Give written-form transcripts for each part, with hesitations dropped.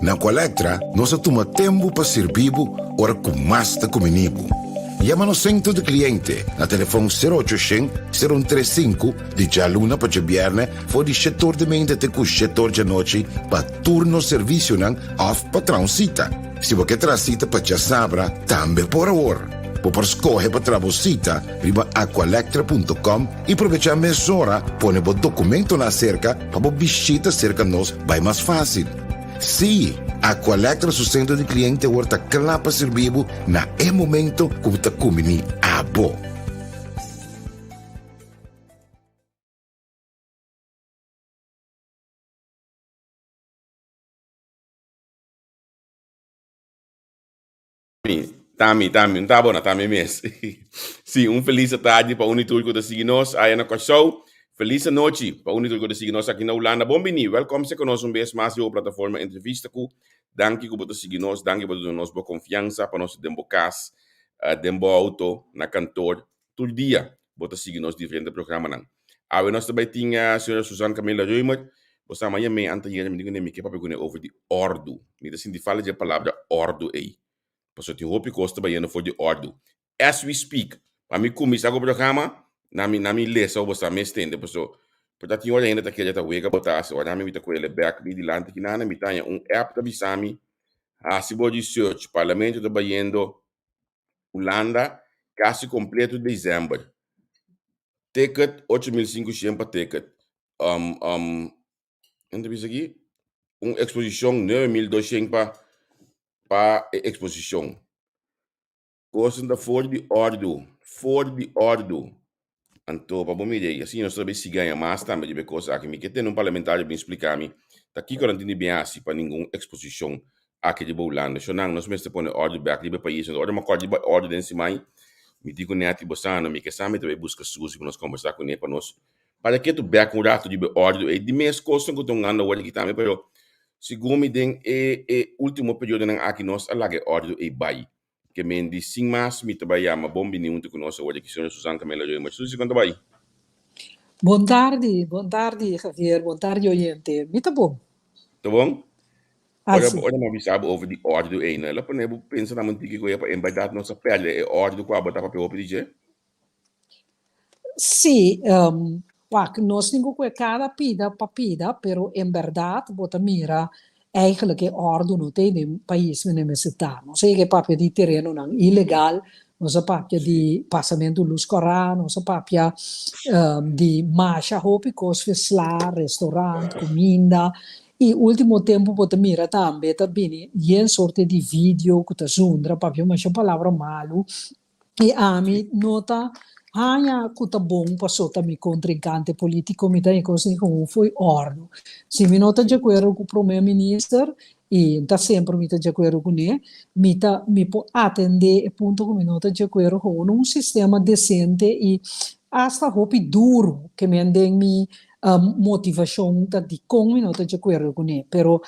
Na Aqualectra nos a tuma tempu pa sirbi bo ora ku mas ta kumini bo. Yama nos sentro di kliente na telefòn sero ocho shen, sero un tres sinku di djaluna pa djabièrnè for di shetor di meinta te ku shetor djanochi pa tur nos servisionan òf pa traha un sita. Si bo ke traha sita pa djasabra tambe por awor. Bo por skohe pa traha bo sita riba aqualectra punto com i probechá mesora pone bo dokumentonan aserka pa bo bishita serka nos bai mas fásil. Sí, Aqualectra su sentro di kliente awor ta kla pa sirbi bo na e momento ku bo ta kumbiní abo. Mi, Tami, Tami, un ta bona, Tami mes. Sí, un felis atardi pa un i tur ku ta sigui nos aya na Kòrsou. Felis anochi pa un i tur ku ta sigui nos aki na Hulanda. Bon bini, wèlkòm serka nos un bes mas di bo plataforma Entrevista ku. Danki ku bo ta sigui nos, danki bo ta duna nos bo konfiansa pa nos ta den bo kas, den bo outo, na kantor, tur dia bo ta sigui nos diferente programanan. Awe nos ta bai tin señora Suzanne Camilla Römer. Bo sa maña mei anteayer mi di kuné mi ke papia kuné over di òrdu. Mi ta sinti falta dje palabra òrdu ei. Pasobra tin hopi kos ta bayendo for di òrdu. As we speak, pa mi kuminsá ku programa, na mi na mi lesa bo sa mes tende pasobra por ta tin ora hende ta kere ta wega bo ta hasi ora mi ta kohe bek mi dilanti kinana mi ta haña un app ta bisa mi hasi bo research parlamento ta bayendo Hulanda kasi kompleto december. Ticket 8500 pa ticket. Um, um, en ta bisa aki? Un eksposishon 9200 pa pa e eksposishon. Kosnan ta for di òrdu, for di òrdu. Anto pa bo mira ei, asina nos ta bay sigui haña mas tambe riba e kos aki. Mi ke tene un parlamentario bin splika mi ta kiko nan tin di bin hasi pa ningun eksposishon aki riba Hulanda. Shonnan, nos mester pone òrdu bèk riba e pais. Anto ora mi a kòrda riba òrdu den siman, mi di ku Netty, Bo sa no, mi ke sa mi ta bay buska Suzy pa nos kombersá kuné pa nos para ketu bèk un ratu riba e òrdu ei. Di mes kosnan ku ta un anda awor aki tambe, pero segun mi den e e último periodonan aki nos a laga e òrdu ei bai. Ke men di sin mas mi ta bai yama bon bini huntu ku nos awor aki señora Susan Camela Römer. Susi kon ta bai? Bon tardi, bon tardi Javier, bon tardi oyente. Mi ta bon. Ta bon? Ah, Ora si. ora mi a bisa bo over di òrdu ei, no? El a pone bo pensa na un tiki ku e pa en bèrdat nos a pèrdè e òrdu ku abo ta papia hopi di dje? Sí, wak, nos tin ku kue kada pida pa pida, pero en bèrdat bo ta mira eigenlijk e òrdu no ta den pais mene mester ta. Nos a yega e papia di terenonan ilegal, nos a papia di pasamentu lus kòrá, nos a papia di masha hopi kos feslá, restaurant, kuminda, i último tempu bo ta mira tambe ta bini yen sorte di video ku ta zundra papia masha palabra malu. I ami no ta haña ku ta bon paso ta mi kontrinkante polítiko, mi ta haña kos di gewoon fo'i òrdu. Si mi no ta djakuerdo ku promé minister, i ta semper mi ta djakuerdo kuné, mi ta mi por atendé e punto ku mi no ta djakuerdo gewoon un sistema desente i asta hopi duru ke men den mi motivashon ta dikon mi no ta djakuerdo kuné. Pero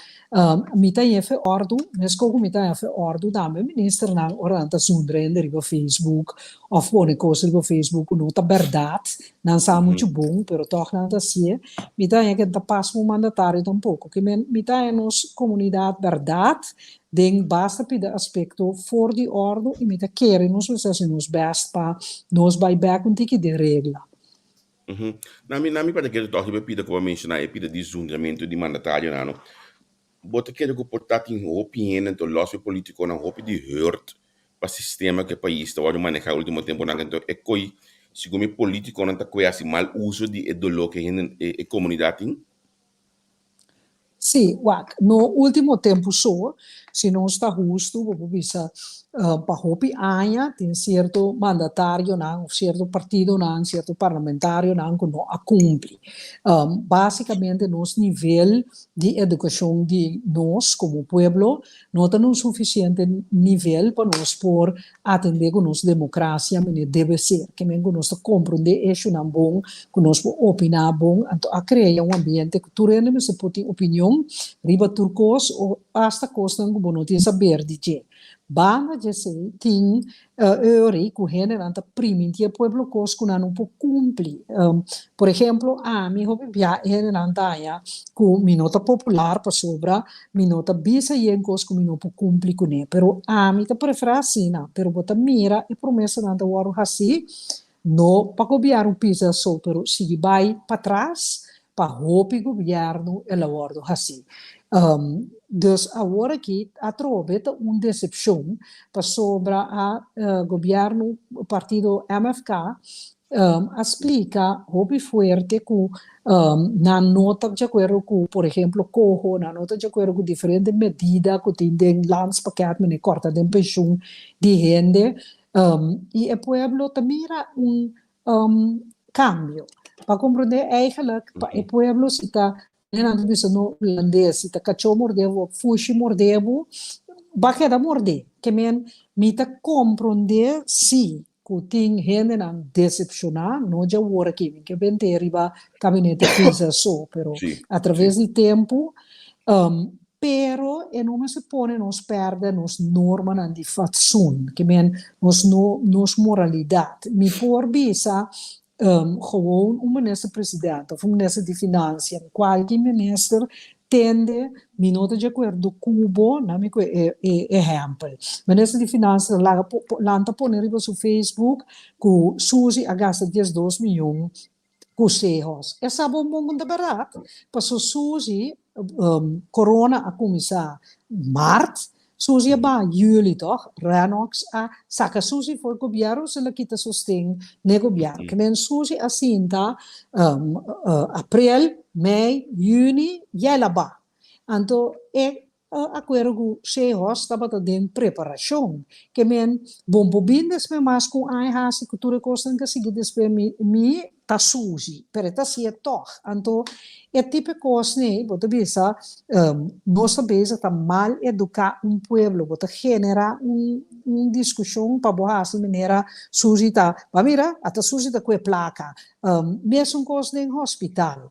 mi ta haña fe òrdu, meskos ku mi ta haña fe òrdu tambe ministernan ora nan ta zundra hende riba Facebook òf pone kos riba Facebook ku no ta bèrdat, nan sa muchu bon pero tòg nan ta hasié, mi ta haña ke no ta pas ku un mandatario tampoko. Ke men mi ta haña nos komunidat bèrdat den basta pida aspekto for di òrdu i mi ta kere nos mester hasi nos bèst pa nos bai bèk un tiki den regla. Na mi, na mi pa ta kere tòg riba e pida ku bo a menshoná, e pida di zundramentu di mandatarionan no. Bo ta kere ku por ta tin hopi hende anto lòs di polítikonan hopi di hùrt pa sistema ku e pais ta wòrdu manehá último tempunan anto e koi segun mi polítikonan ta kue hasi mal uso di e doló ku e hende e komunidat tin? Sí, wak, no último tempu so, si nos ta hustu, bo por bisa pa hopi aña tin sierto mandatarionan of sierto partidonan, sierto parlamentarionan ku no a kumpli. Básikamente nos nivel di edukashon di nos komo pueblo no ta na un sufisiente nivel pa nos por atendé ku nos demokrasia manera debe ser. Ke men ku nos ta komprondé eshunan bon, ku nos por opiná bon, anto a krea un ambiente ku tur hende mester por tin opinion. opinion riba tur kos o asta kosnan ku bo no tin saber di dje. Banda di esei tin Eury ku hendenan ta priminti e pueblo kos ku nan no por kumpli. Por ehemplo, ami hopi bia e hendenan ta haña ku mi no ta popular pasobra mi no ta bisa yen kos ku mi no por kumpli kuné. Pero ami ta preferá asina. Pero bo ta mira e promesanan ta wòrdu hasí no pa gobièrnu pisa so pero sigui bai patras pa hopi gobièrnu el a wòrdu hasí. Dus awor aki atrobe ta un desepshon pasobra a gobièrnu partido MFK a splika hopi fuerte ku nan no ta di akuerdo ku por ehemplo koho, nan no ta di akuerdo ku diferente medida ku tin den landspakket mene kòrta den penshun di hende i e pueblo ta mira un kambio. Pa komprondé eigenlijk pa e pueblo si ta nan ta bisa no hulandes si ta kachó mordé bo of fushi mordé bo, bo a keda mordé. Ke men mi ta komprondé si ku tin hendenan desepshoná, no djawor aki mi ke bent'é riba kabinete Pisas so, pero atraves di tempu. Pero e no mester pone nos pèrdè nos normanan di fatsoen, ke men nos no nos moralidat. Mi por bisa gewoon un minister president of un minister di financiën, kualke minister tende mi no ta di akuerdo ku bo, na mi ku e e ehèmpel. Minister di financiën ta laga lanta pone riba su Facebook ku Suzy a gasta 12 miyon ku Sehos. E sa bon bon ku ta bèrdat, paso Suzy, corona a kuminsá mart, Suzy a baha juli tòg, Renox a saka Suzy for gobièrnu, se la kita sosten n'e gobièrnu. Ke men Suzy a sinta aprel, mei, yüni, ya el a baha. Anto e Akuerdo ku Sehos tabata den preparashon. Ke men, bon por bin despues mas ku un aña hasi ku tur e kosnan ka sigui despues mi mi ta sushi, pero e ta hasié tòg. Anto e tipo e kosnan ei bo ta bisa nos ta bezig ta mal eduká un pueblo, bo ta generá un un diskushon pa bo hasi manera sushi ta, bo a mira ata sushi ta ku e plaka. Mesun kos den hospital.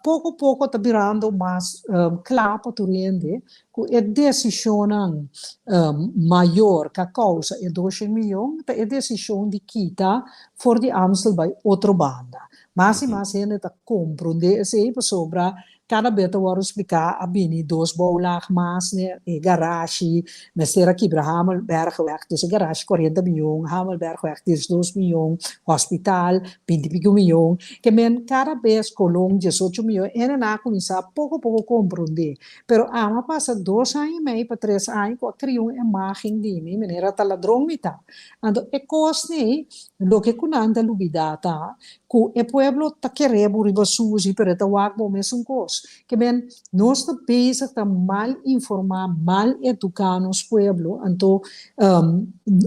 Poko poko ta birando mas kla pa tur hende ku e desishonnan mayor ku a kousa e doshen miyon ta e desishon di kita for di Amstel bai otro banda. Mas i mas hende ta komprondé esei pasobra Kada bes ta wòrdu spliká a bini dos bouwlaag mas n'e e garashi, mester a kibra Hamelbergweg, dus e garashi kuarenta miyon, Hamelbergweg 12 miyon, hospital binti piku miyon. Ke men kada bes Colon 18 miyon, hende nan a kuminsá poko poko komprondé. Pero ami a pasa dos aña i mei pa tres aña ku a kria un imágen di mi manera ta ladron mi ta. Anto e kosnan loke ku nan ta lubidá ta ku e pueblo ta kere bo riba sushi pero e ta wak bo mesun kos. Ke men nos ta bezig ta mal informá, mal eduká nos pueblo anto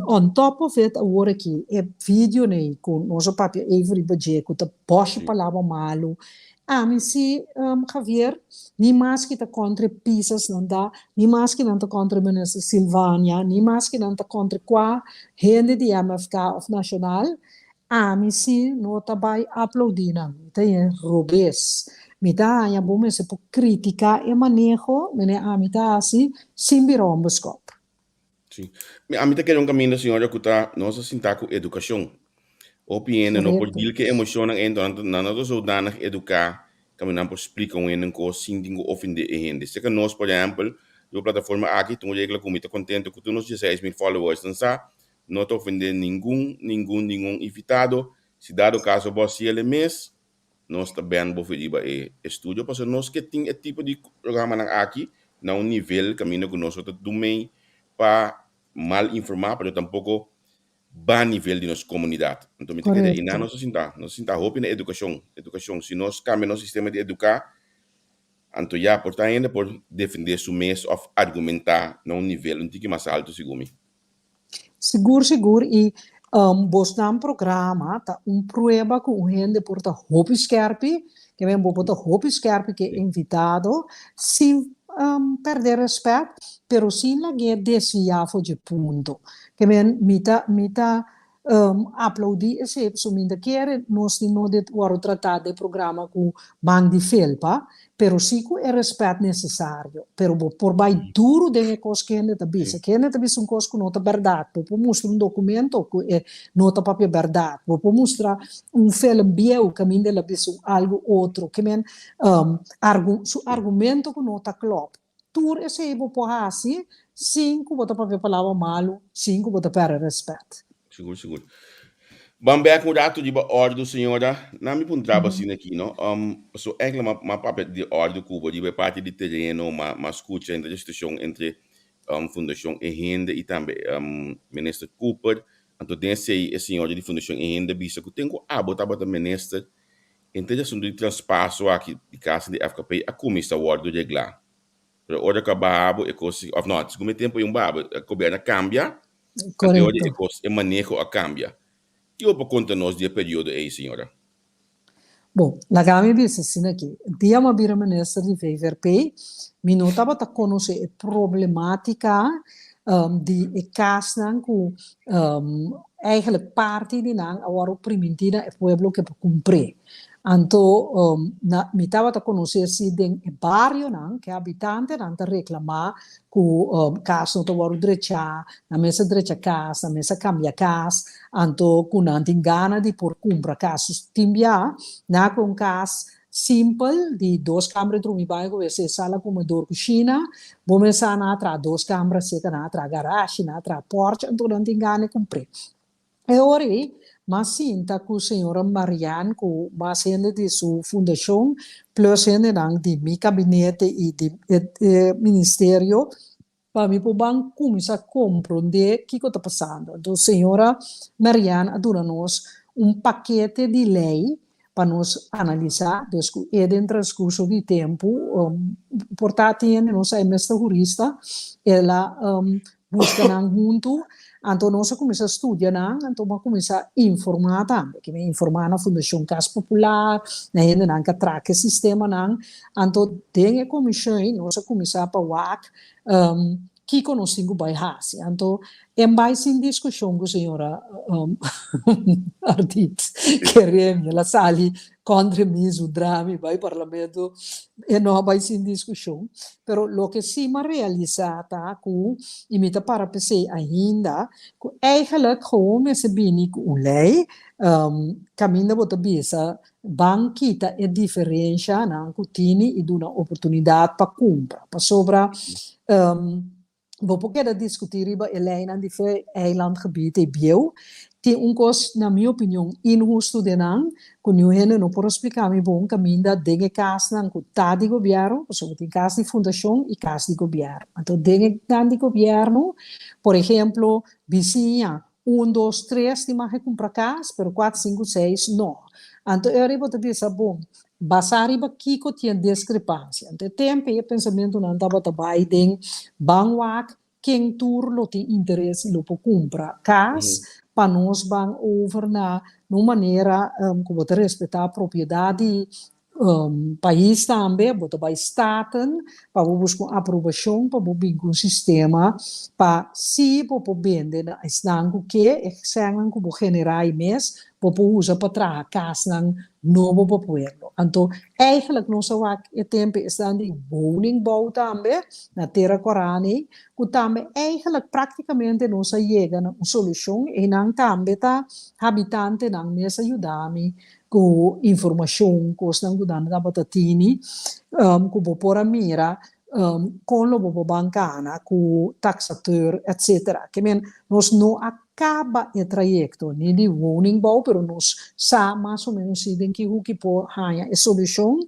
on top of it awor aki e video nei ku nos a papia even riba dje ku ta bòshi palabra malu ami si Javier ni maske ta kontra e pisas nan ta ni maske nan ta kontra minister Silvania ni maske nan ta kontra kua hende di MFK of Nacional Ami si no ta bai aplaudí nan, mi ta haña robes. Mi ta haña bo mester por kritiká e maneho, mene ami ta hasi sin bira onbeskòp. Sí. Mi, ami ta kere un kaminda, señora, ku ta nos a sintá ku edukashon. Hopi hende no por Korekto. deal ku e emoshonnan ei, enton nan ta nan no ta zodanig eduká kaminda nan por splika un hende un kos sin tin ku ofendé e hende. Serka nos, por ehèmpel, riba plataforma aki, tin un regla ku mi ta kontento ku tur nos 16,000 followers nan sa, No ta ofendé ningun, ningun, ningun invitado. Si dado kaso bo hasi el e mes, nos ta bèn bo riba e estudio pasobra nos ke tin e tipo di programanan aki na un nivel kaminda ku nos no ta dumei pa mal informá pero tampoko ba nivel di nos komunidat. Anto mi ta kere einan nos a sinta, nos a sinta hopi na edukashon, edukashon. Si nos kambia nos sistema di eduká, anto ya por ta hende por defendé su mes òf argumentá na un nivel un tiki mas altu segun mi. Sigur sigur y bosnan programa ta un prueba cu un hende por ta hopi skerpi, ke men bo por ta hopi skerpi ke invitado sin perde respet pero sin lag'é desvia for dje punto. Ke men mi ta mi ta. Aplaudí esei pasobra mi ta kere nos tin no di wòrdu tratá den programa ku man di felpa, pero sí ku e rèspèt nesesario. Pero bo por bai duru den e kos ku hende ta bisa. Ku hende ta bisa un kos ku no ta bèrdat, bo por mustra un dokumento ku e no ta papia bèrdat, bo por mustra un film bieu kaminda el a bisa un algu otro. Ke men su argumento ku no ta klòp. Tur esei bo por hasi sin ku bo ta papia palabra malu, sin ku bo ta pèrdè rèspèt. Sigur, sigur. Ban bèk un ratu riba òrdu, señora. Na mi puntra bo asina aki, no? So enkele m'a m'a papia di òrdu ku bo riba e parti di tereno, m'a m'a skucha entre e situashon entre Fundashon E Hende i tambe Minister Cooper. Anto den esei e señora di Fundashon E Hende a bisa ku ten ku abo tabata minister, Henter e asuntu di traspaso aki di casa di FKP a cuminsa wordo regla. Pero ora cu a baha bo e cos, of no, segun mi tempo e un baha bo, e gobierno a cambia, anto e ora e cos, e maneho a cambia. Kico bo por conta nos di e periodo ey, señora? Bon, laga mi bisa asina aki, dia mi a bira minister di VVRP, mi no tabata conoce e problematica di e casnan cu Eigenlijk parti di nan a wòrdu primintí na e pueblo ke por kumpr'é. Anto na mi tabata konosé si den e barionan ku e habitantenan ta reklamá ku kas no ta wòrdu drechá, nan mester drecha kas, nan mester kambia kas, anto ku nan tin gana di por kumpra kas. Tin bia nan a ku un kas Simpel, di dos kamber drumi baño ku wc, sala, komedor, kushina. Bo mesa nan a traha dos kamber aseka, nan a traha garashi, nan a traha porch, anto nan tin gana di kumpr'é. E ora ei, m'a sinta ku señora Marianne ku mas hende di su fundashon, plus hendenan di mi kabinete i di e ministerio, Pa mi por ban cuminsa comprende kico ta pasando. Enton señora Marianne a duna nos un pakete di ley pa nos analisa, dus cu e den transcurso di tempo, por ta tin hende nos a mester hurista, el a busca nan hunto, anto nos a cuminsa studia nan, anto bo a cuminsa informa tambe, ke mi a informa na Fundacion Cas Popular, na hendenan cu a traha e sistemanan, anto den e comision nos a cuminsa pa wak Kiko nos tin ku bai hasi? Anto en bai sin diskushon ku señora Ardit Keremi, el a sali kontra mi, zundra mi bai parlamento, e no a bai sin diskushon. Pero loke si mi a realisá ta ku, i mi ta para p'esei ainda, ku eigenlijk gewoon mester bini ku un lei kaminda bo ta bisa Ban kita e diferenshanan ku tini i duna oportunidat pa kumpra. Pasobra bo por keda diskutí riba e leinan di fe eilandgebied ei bieu. Tin un kos, na mi opinion, inhustu den nan, ku niun hende no por a splika mi bon kaminda den e kasnan ku ta di gobièrnu, pasobra tin kas di fundashon i kas di gobièrnu. Anto den e nan di gobièrnu, por ehemplo, bisiña Un, dos, tres tin mag e kumpra kas, pero kuater, sinku, seis no. Anto e ora bo ta bisa, bon, basá riba kiko tin e diskrepansia? Anto e tempu ei e pensamentunan tabata bai den ban wak ken tur lo tin interes i lo por kumpra kas pa nos ban over na un manera ku bo ta respetá propiedat di Pais tambe, bo ta bai Staten pa bo buska un aprobashon pa bo bin ku un sistema pa si bo por bende na esnan ku ke, e sènnan ku bo generá ei mes, bo por usa pa traha kasnan nobo pa pueblo. Anto, eigenlijk nos a wak e tempu esnan di woningbouw tambe na Tera Korani, ku tambe eigenlijk praktikamente nos a yega na un solushon, einan tambe ta habitantenan mes a yuda mi ku informashon, kosnan ku nan tabata tini, ku bo por a mira kon lo bo por ban kana ku taxateur etcetera. Ke men nos no a kaba e trayekto ni di woningbouw pero nos sa mas o menos si den ki huki por haña e solushon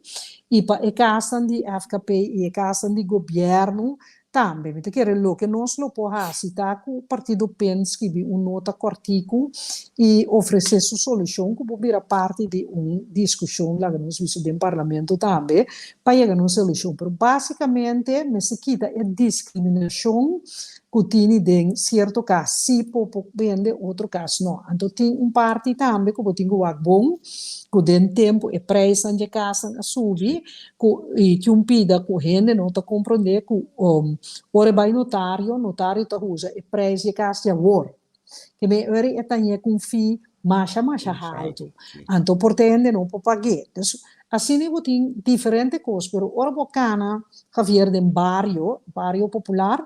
i pa e kasnan di FKP i e kasnan di gobièrnu Tambe mi ta kere loke nos lo por hasi ta ku Partido pen skibi un nota kòrtiku i ofresé su solushon ku por bira parti di un diskushon laga nos bisa den Parlamento tambe pa yega na un solushon. Pero básikamente mester kita e diskriminashon ku tini den sierto kas si por por bende otro kas no. Anto tin un parti tambe ku bo tin ku wak bon ku den tempu e preisnan dje kasnan a subi Ku i ki un pida ku hende no ta komprondé ku ora e bai notario, notario ta usa e preis di e kas di awor. Ke men ora e ta ñe ku un fee masha masha haltu. Anto por ta hende no por pag'é. Dus asina bo tin diferente kos, pero ora bo kana, Javier, den bario, bario popular,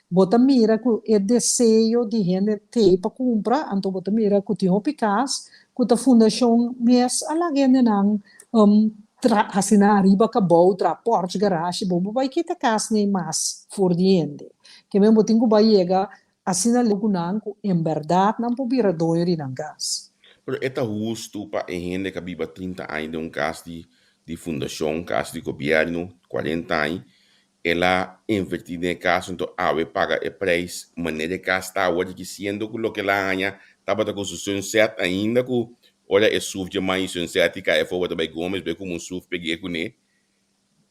bo ta mira ku e deseo di hende t'ei pa kumpra, anto bo ta mira ku tin hopi kas ku ta fundashon mes a laga hendenan tra hasi nan ariba kabou, traha porch, garashi, bo bo bai kita kas nei mas for di hende. Ke men bo tin ku bai yega Asina leu ku nan ku en bèrdat nan por bira doño di nan kas. Pero e ta hustu pa e hende ku a biba 30 aña den un kas di di fundashon, kas di gobièrnu, 40 aña, el a invertí den e kas anto awe paga e preis manera e kas ta awor aki siendo ku loke el a haña tabata ku su sunset ainda ku ora e suf dje mai sunset i kai afó bo ta bai Gomes bai kumu un suf peg'é kuné.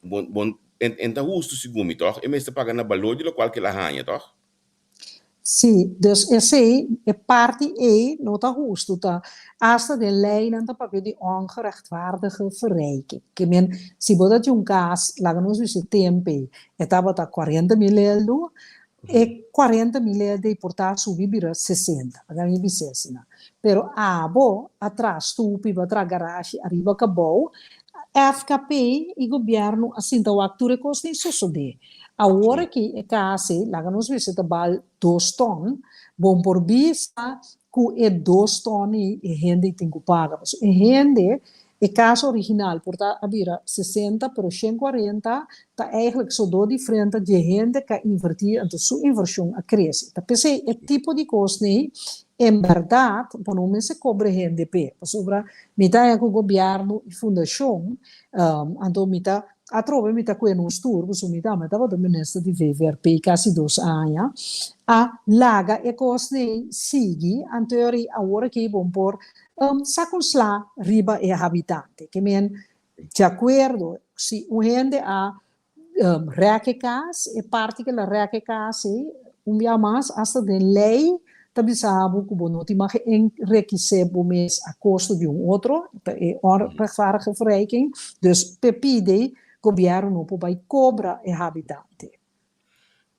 Bon bon en ta hustu segun mi tòg? E mester paga na balor di lokual ku el a haña tòg? Sí, dus esei, e parti ei no ta hustu, ta asta den leinan ta papia di ongerechtvaardige verrijking. Ke men, si bo ta tin un kas, laga nos bisa tempe, e tabata 40.000 eldo, e 40.000 eldo ei por ta subi bira 60, laga mi bisa asina. Pero abo a traha stupi, bo a traha garashi ariba kabou, FKP i gobièrnu a sinta wak tur e kos tin sosodé. Awor aki e kas ei, laga nos bisa ta bal dos ton, bon por bisa ku e dos ton ei e hende ei tin ku paga. Pasobra e hende, e kas original por ta a bira 60 pero 140 ta eigenlijk so dor di frente di e hende ku a invertí anto su invershon a krese. Ta p'esei e tipo di kosnan ei en bèrdat bo no mester kobra hende p'e. Pasobra mi ta haña ku gobièrnu i fundashon anto mi ta Atrobe mi ta kue nos tur, pasobra mi tambe tabata minister di VVRP kasi dos aña, a laga e kosnan sigui, anto e awor aki bo por saka un sla riba e habitante. Ke men, di akuerdo, si un hende a rèk e kas, e parti ku el a rèk e kas ei, un bia mas, asta den lei ta bisa bo ku bo no tin mag enrekisé bo mes a kosto di un otro, ta e onrechtvaardige verrijking, dus p'e pidi gobièrnu no por bai kobra e habitante.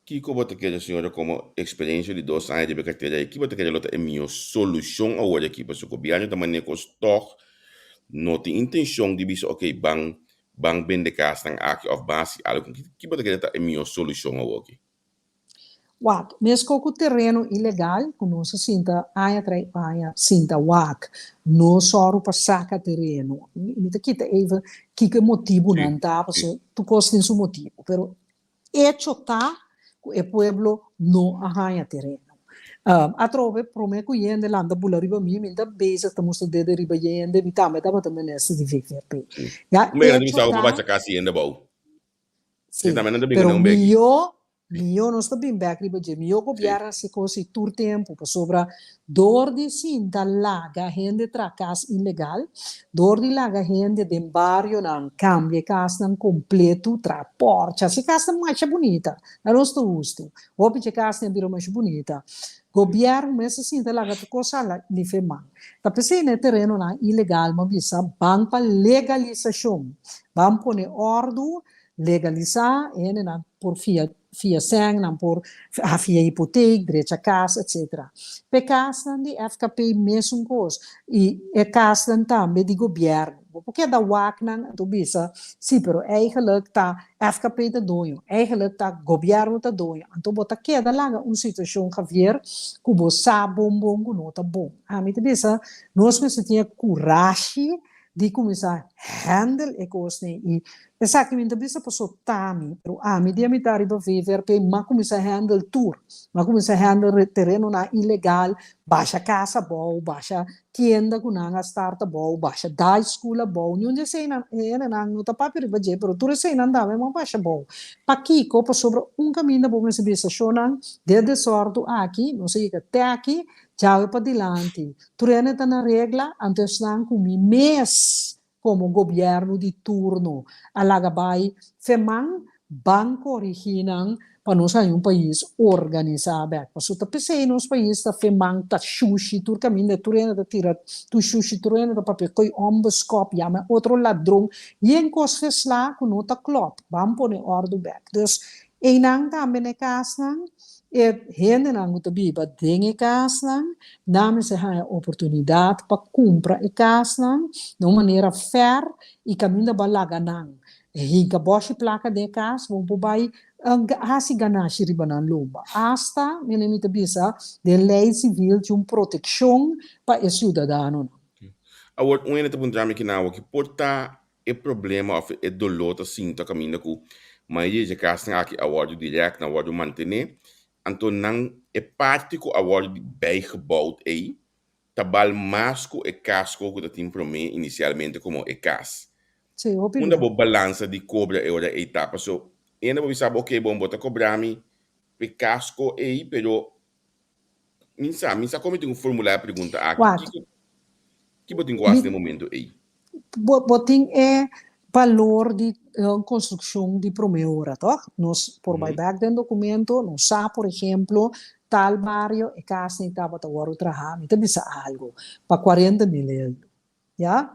Kiko bo ta kere, señora, komo eksperensia di dos aña riba e kartera ei, ki bo ta kere lo ta e mihó solushon awor aki? Pasobra gobièrnu ta manera kos tòg no tin intenshon di bisa okey ban ban bende kasnan aki òf ban hasi algu. Ki bo ta kere ta e mihó solushon awor aki? Wak, meskos ku tereno ilegal ku nos a sinta aña tras aña sinta wak, no sòru pa saka tereno. Mi ta kita even kiko e motibunan ta, pasobra tur kos tin su motibu, pero echo ta ku e pueblo no a haña tereno. Atrobe promé ku yende lanta bula riba mi, mi ta bezig ta mustra dede riba yende, mi tambe tabata minister di VVRP. Ya, echo ta. Sí, pero mihó, mihó nos ta bin bek riba dje, mihó gobièrnu hasi kos i tur tempu, pasobra dor di sinta laga hende traha kas ilegal, dor di laga hende den barionan kambia e kasnan kompletu, traha pòrch, hasi e kasnan masha bunita, na nos ta hustu, hopi dje kasnan a bira masha bunita. Gobièrnu mes a sinta laga tur kos hala life man. Ta p'esei na e terenonan ilegal mi a bisa ban pa legalisashon, ban pone òrdu, legalisá, e hendenan por fia fia sèn, nan por fia hipotek, drecha kas, etsetera. P'e kasnan di FKP mesun kos i e kasnan tambe di gobièrnu. Bo por keda wak nan anto bisa, sí, pero eigenlijk ta FKP ta doño, eigenlijk ta gobièrnu ta doño. Anto bo ta keda laga un situashon, Javier, ku bo sa bon bon ku no ta bon. Ami ta bisa, nos mester tin e kurashi di kuminsá handle e kosnan i esaki mi no ta bisa paso ta mi, pero ami di a mitá riba VVRP m'a kuminsá handle tur. M'a kuminsá handle terenonan ilegal, basha kas abou, basha tienda ku nan a start abou, basha dai school abou, niun di eseinan e hendenan no ta papia riba dje, pero tur eseinan tambe bo a basha abou. Pakiko? Pasobra un kaminda bo mester bisa shownan den desordu aki, nos a yega te aki, djawe padilanti, tur hende ta na regla, anto esnan ku mi mes komo gobièrnu di turno a laga bai feman ban korigí nan pa nos haña un pais organisá bèk. Pasobra ta p'esei nos pais ta feman, ta shushi tur kaminda, tur hende ta tira tur shushi, tur hende ta papia ko'i ònbeskòp, yama otro ladron, yen kos feslá ku no ta klòp. Ban pone òrdu bèk. Dus einan tambe na e kasnan. E hendenan ku ta biba den e kasnan, nan mester haña oportunidat pa kumpra e kasnan na un manera fèr i kaminda bo a laga nan hinka bòshi plaka den e kas, bo por bai hasi ganashi riba nan lomba. Asta, mene mi ta bisa, den lei sivil tin un protekshon pa e siudadanonan. Awor, un hende ta puntra mi kina awor ki por ta e problema òf e doló ta sinta kaminda ku mayoria dje kasnan aki a wòrdu dirèkt, nan a wòrdu mantené, anto nan e parti ku a wòrdu bijgebouwd ei ta bal mas ku e kasko ku ta tin promé inisialmente komo e kas. Sí, hopi Unda bia. bo balansa di kobra e ora ei ta? Paso hende por bisa bo, ok bon, bo ta kobra mi p'e kasko ei, pero Mi sa, mi sa kon mi tin ku formulá e pregunta aki. Wak. Kiko, ki bo tin ku hasi den e momento ei? Bo, bo tin e balor di konstrukshon di promé ora, tòg? Nos por bai bèk den dokumento, nos sa, por ehemplo, tal bario e kas ei tabata wòrdu trahá, mi ta bisa algu, pa 40.000 eldu. Ya,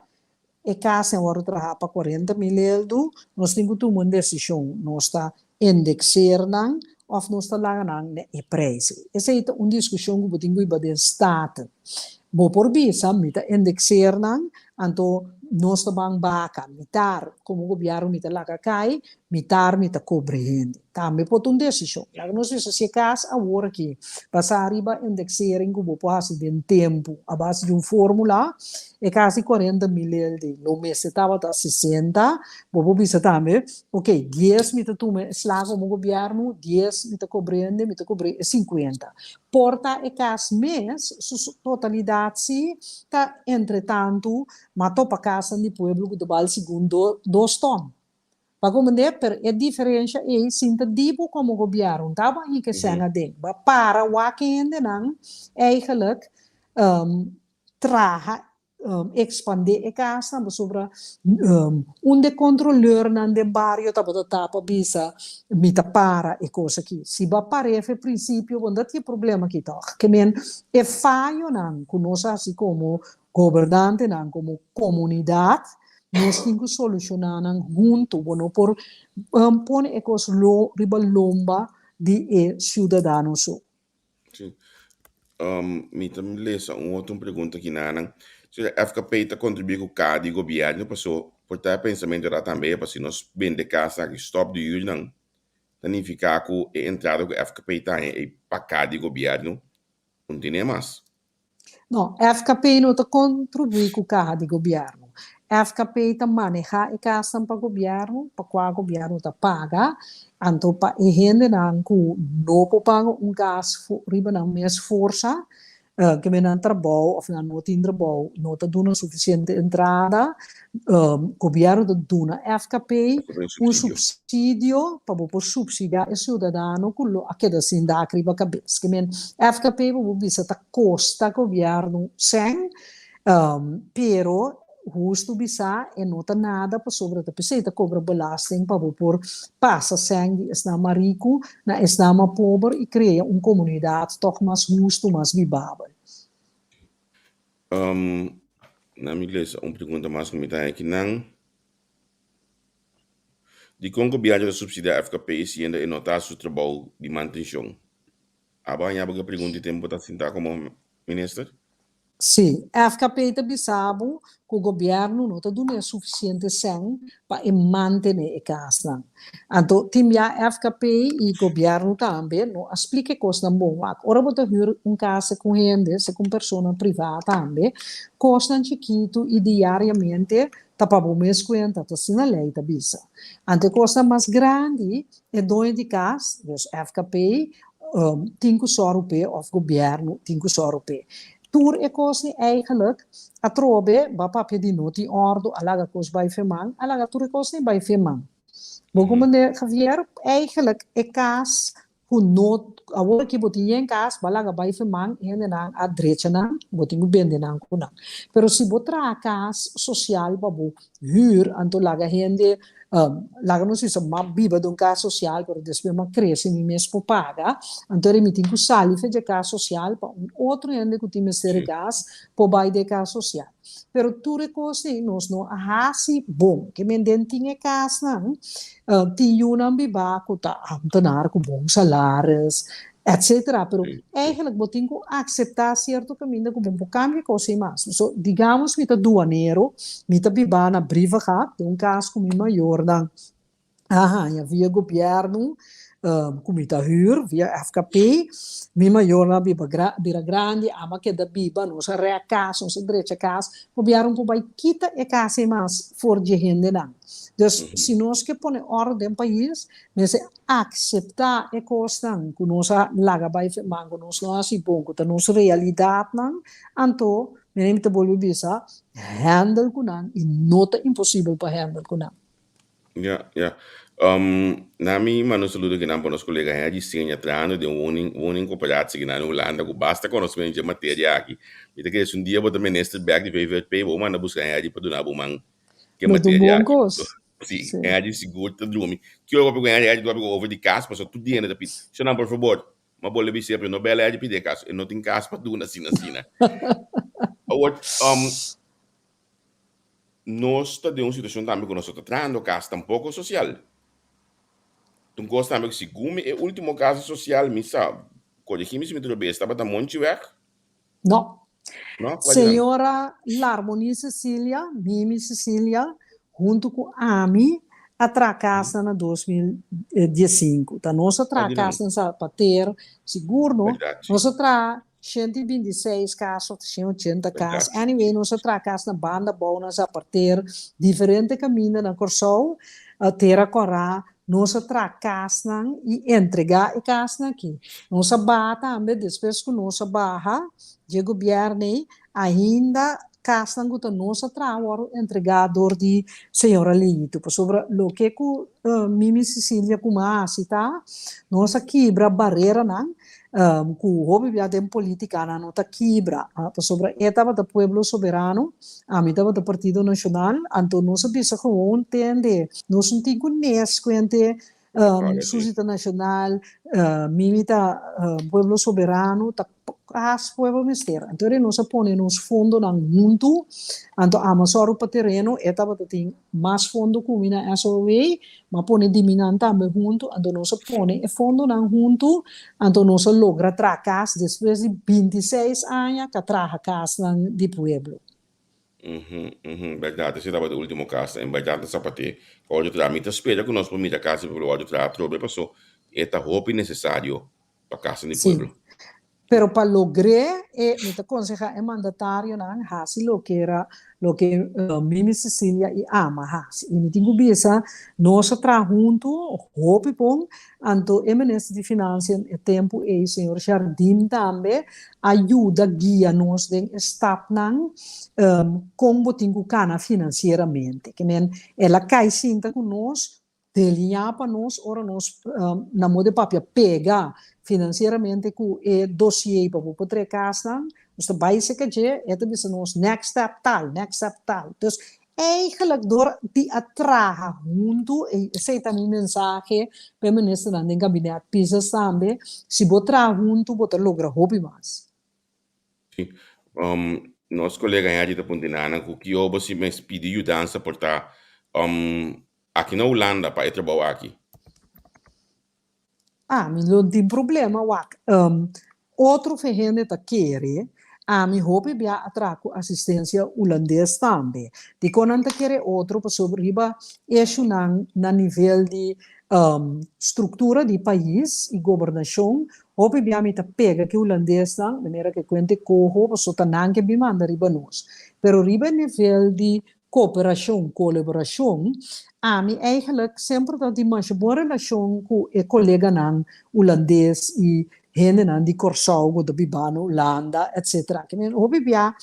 e kas a wòrdu trahá pa 40.000 eldu, nos tin ku tuma un desishon, nos ta indekseer nan òf nos ta laga nan na e preis ei. Esei ta un diskushon ku bo tin ku hiba den Staten. Bo por bisa, mi ta indekseer nan, anto nos ta ban baka, mitar komo gobièrnu mi ta laga kai, mitar mi ta kobre hende. Tambe por ta un desishon. Laga nos bisa si e kas awor aki basá riba indexering ku bo por hasi den tempu a base di un fórmula, e kas di 40.000 leldi lo mester tabata 60, bo por bisa tambe, ok, 10 mi ta tuma e sla komo gobièrnu, 10 mi ta kobrende, mi ta kobr'é e 50. Por ta e kas mes su totalidat si ta entretantu m'a topa kasnan di pueblo ku ta bal segun dos tòn. Pa comprende, pero e diferencia ey sin ta di bo como gobierno, ta bo a hinca esena aden, bo a para wak e hendenan eigenlijk traha, expande e casnan pasobra un de controleurnan den bario tabata ta pa bisa mi ta para e cos aki. Si bo a para efe principio bo no ta tin e problema aki toch. Ke men e fayonan cu nos a haci como Gobernantenan komo komunidat nos tin ku solushoná nan huntu. Bo no por pone e kos lo riba lomba di e siudadano so. Sí. Mi ta lesa un otro pregunta aki nanan. Si FKP ta kontribuí ku kaha di gobièrnu paso por ta e pensamentu era tambe pa si nos bende kas aki stòp di hür nan ta nifiká ku e entrada ku FKP ta haña ei pa kaha di gobièrnu no tene mas. No, FKP no ta kontribuí ku kaha di gobièrnu. FKP ta manehá e kasnan pa gobièrnu, pa kua gobièrnu ta paga, anto pa e hendenan ku no por paga un kas riba nan mes forsa, ke men nan trabou òf nan no tin trabou, no ta duna sufisiente entrada, gobièrnu ta duna FKP un supsidio pa bo por supsidiá e siudadano ku lo a keda sin dak riba kabes. Ke men FKP bo por bisa ta kosta gobièrnu sèn, pero hustu bisá e no ta nada pasobra ta p'esei ta kobra belasting pa bo por pasa sèn di esnan mas riku na esnan mas pober i krea un komunidat tòg mas hustu, mas bibabel. Na mi lesa un pregunta mas ku mi ta haña akinan. Dikon gobièrnu ta supsidiá FKP siendo e no ta hasi su trabou di mantenshon? Abo haña bo ke pregunta i tempu bo ta sintá komo minister? Sí, FKP ta bisa bo ku gobièrnu no ta dun'é sufisiente sèn pa e mantené e kasnan. Anto tin bia FKP i gobièrnu tambe no a splika e kosnan bon. Wak, ora bo ta hür un kas ku hende, se ku un persona privá tambe, kosnan chikitu i diariamente Ta pa bo mes kuenta, ta asina lei ta bisa. Ante kosnan mas grandi, e doño di kas, dus FKP, tin ku sòru p'e òf gobièrnu tin ku sòru p'e. Tur e kosnan eigentlik atrobe bo a papia di no tin òrdu, a laga kos bai fe man, a laga tur e kosnan bai fe man. Bo komprende Javier? Eigentlik e kas Ku no, awor aki bo tin yen kas, bo a laga bai fe man, e hendenan a drecha nan, bo tin ku bende nan ku nan. Pero si bo traha kas sosial pa bo hür, anto laga hende, laga nos bisa m'a biba den un kas sosial, pero despues m'a krese mi mes por paga, anto mi tin ku sali fe dje kas sosial pa un otro hende ku tin mester e kas por bai den e kas sosial. Pero tur e kos ei nos no a hasi bon. Ke men den tin e kasnan, tin yunan bibá ku ta ambtenaar ku bon salaris. Etcetera. Pero eigenlijk bo tin ku akseptá sierto kaminda ku bo no por kambia kos ei mas. So, digamos mi ta duanero, mi ta biba na Brievengat, den un kas ku mi mayornan a haña via gobièrnu, ku mi ta hür via FKP. Mi mayornan a biba bira grandi, amo a keda biba, nos a rèk kas, nos a drecha kas. Gobièrnu por bai kita e kas ei mas for dje hendenan. Dus, si nos ke pone òrdu den pais, mester akseptá e kosnan ku nos a laga bai firmá, ku nos no hasi bon, ku ta nos realidatnan, anto mi ta bolbe bisa, hèndel ku nan i no ta imposibel pa hèndel ku nan. Ya, ya. Na mi manda un saludo kinan pa nos kolega Henry Seña trahando den woning, woningcoöperatie kinan na Hulanda ku basta konosmento dje materia aki. Mi ta kere si un dia bo ta minister bèk di VVP bo manda buska Henry pa duna bo man ke Lo ta un materia bon aki. kos. Si, Sí. Henry sigur ta drumi. Ki ora bo papia ku Henry, Henry ta papia ku over di kas pasobra tur dia hende ta pidi, Shonnan por fabor, ma bo le bis'é pero no bèla Henry pidi e kas, e no tin kas pa duna asina asina. Awor, Nos ta den un situacion tambe cu nos no ta trahando cas tampoco social. Ta un cos tambe cu segun mi e ultimo casa social mi sa, corrigi mi si mi ta robes, tabata Monchiweg? No. No? Cual di nan? Señora Larmonie Cecilia, Mimi Cecilia, hunto cu ami a traha casnan na 2015. Ta nos a Cual traha di nan? casnan sa pa ter, sigur no, Berdad, si. nos a traha 126 kas of 180 kas. Anyway, nos a traha kas na Banda Bou, na Zapater, diferente kaminda na Kòrsou, Tera Kòrá, nos a traha kasnan i entregá e kasnan aki. Nos a baha tambe, despues ku nos a baha dje gobièrnu ei, ainda kasnan ku ta nos a traha wòrdu entregá dor di señora Leito. Pasobra loke ku Mimi Cecilia ku mi a hasi ta, nos a kibra bareranan Ku hopi bia den politica nan no ta kibra, pasobra e tabata Pueblo Soberano, ami tabata Partido Nacional, anto nos a bisa gewoon tende, nos no tin ku nes kuente Susi ta Nacional, Mimi ta Pueblo Soberano, ta kas pueblo mester. Anto ora nos a pone nos fondonan huntu, anto amo a sòru pa tereno, e tabata tin mas fondo ku mi na SOW, M'a pone di mi nan tambe huntu, anto nos a pone e fondonan huntu, anto nos a logra traha kas despues di 26 aña k'a traha kasnan di pueblo. Uhum, uhum, bèrdat, esei tabata e último kas, en bèrdat ta Sapaté ku a wòrdu traha. Mi ta spera ku nos por mira kas di pueblo wòrdu traha atrobe paso e ta hopi nesesario pa kasnan di Sí, pueblo. Pero pa logr'é e mi ta konsehá e mandatarionan hasi loke era loke Mimi Cecilia i Ama hasi. I mi tin ku bisa nos a traha huntu hopi bon, anto e minister di Finansia e tempu ei señor Jardim tambe a yuda guia nos den e stapnan kon bo tin ku kana finansieramente. Ke men el a kai sinta ku nos Deliñá pa nos ora nos na modo de papia pega financieramente cu e dossier pa bo por trae casnan, nos ta bay seca dje, e ta bisa nos next step tal, next step tal. Dus eigenlijk door di a traha hunto, y esey ta mi mensahe pa e ministernan den gabinet Pisas tambe, si bo traha hunto bo ta logra hopi mas. Sí. Nos colega Henry ta punti nanan cu ki bo si mes pidi yudansa por ta Aki na Hulanda pa e trabou aki. Ami lo tin problema wak. Otro fe hende ta kere, ami hopi bia a traha ku asistensia hulandes tambe. Dikon nan ta kere otro? Pasobra riba eshunan na nivel di struktura di pais i gobernashon, hopi bia mi ta pega ki hulandesnan, manera ke kuente koho, pasobra ta nan ke bin manda riba nos. Pero riba e nivel di Koperashon, kolaborashon, Ami eigenlijk semper ta tin masha bon relashon ku e koleganan hulandes i hendenan di Kòrsou ku ta biba na Hulanda etsetera. Ke men hopi bia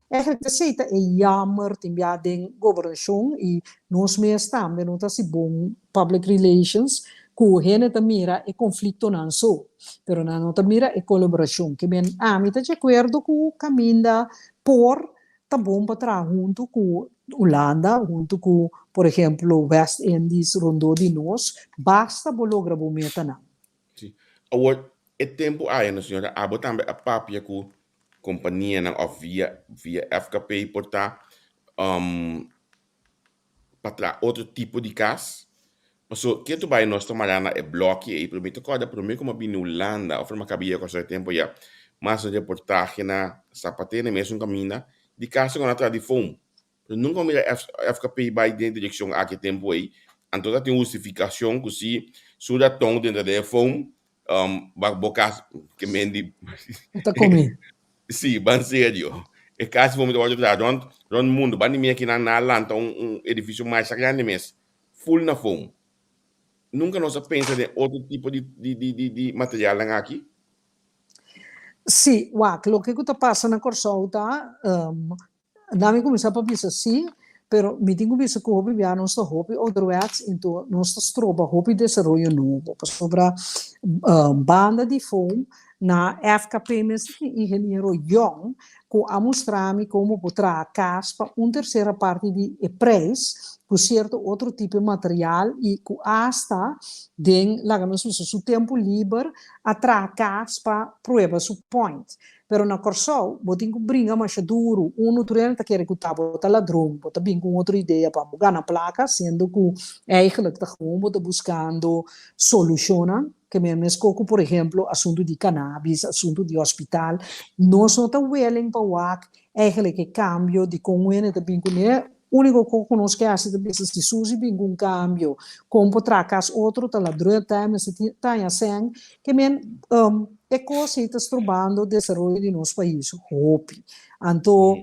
eigenlijk esei ta e jammer tin bia den gobernashon i nos mes tambe no ta hasi bon public relations ku hende ta mira e konfliktonan so pero nan no ta mira e kolaborashon. Ke men ami ta di akuerdo ku kaminda por Ta bon pa traha huntu ku Hulanda, huntu ku, por ehemplo, West Indies rondó di nos, basta bo logra bo metanan. Sí. Awor, e tempu aya no señora, abo tambe a papia ku kompanianan òf via via FKP por ta pa traha otro tipo di kas? Paso ketu bai nos ta mara na e bloki ei, pero mi ta kòrda promé ku mi a bini Hulanda òf mi a kaba yega Kòrsou e tempu ya, mas un reportahe na Sapaté na e mesun kaminda di kas ku nan a traha di foam. Pero nunka mi mira FKP bai den e direkshon aki e tempu ei, anto ta tin hustifikashon ku si su raton denter den e foam bo kas ke men di Ta komi. Si, ban serio. E kas di foam ta wòrdu traha rònt rònt mundu. Ban di mi aki nan a lanta un edifisio masha grandi mes full na foam. Nunka nos a pensa den otro tipo di di di di materialnan aki? Si, wak, loke ku ta pasa na Kòrsou ta Na mi kuminsá pa bisa sí, pero mi tin ku bisa ku hopi bia nos ta hopi ouderwets enton nos ta stroba hopi desaroyo nobo pasobra banda di foam na FKP mes ta tin ingeniero yòn ku a mustra mi komo por traha kas pa un tersera parti di e preis ku sierto otro tipo di material i ku asta den laga nos bisa su tempu liber a traha kas pa prueba su point. Pero na Kòrsou bo tin ku bringa masha duru, unu tur hende ta kere ku ta bo ta ladron, bo ta bin ku un otro idea pa bo gana plaka, siendo ku eigenlijk ta gewoon bo ta buskando solushonnan, ke men meskos ku por ehemplo asuntu di kanabis, asuntu di hospital, nos no ta willing pa wak eigenlijk e kambio di kon un hende ta bin kuné, úniko kos ku nos ke hasi ta bisa si Susi bin ku un kambio kon por traha kas otro ta ladron ta mester taña sèn, ke men E kos ei ta strobando desaroyo di nos pais hopi. Anto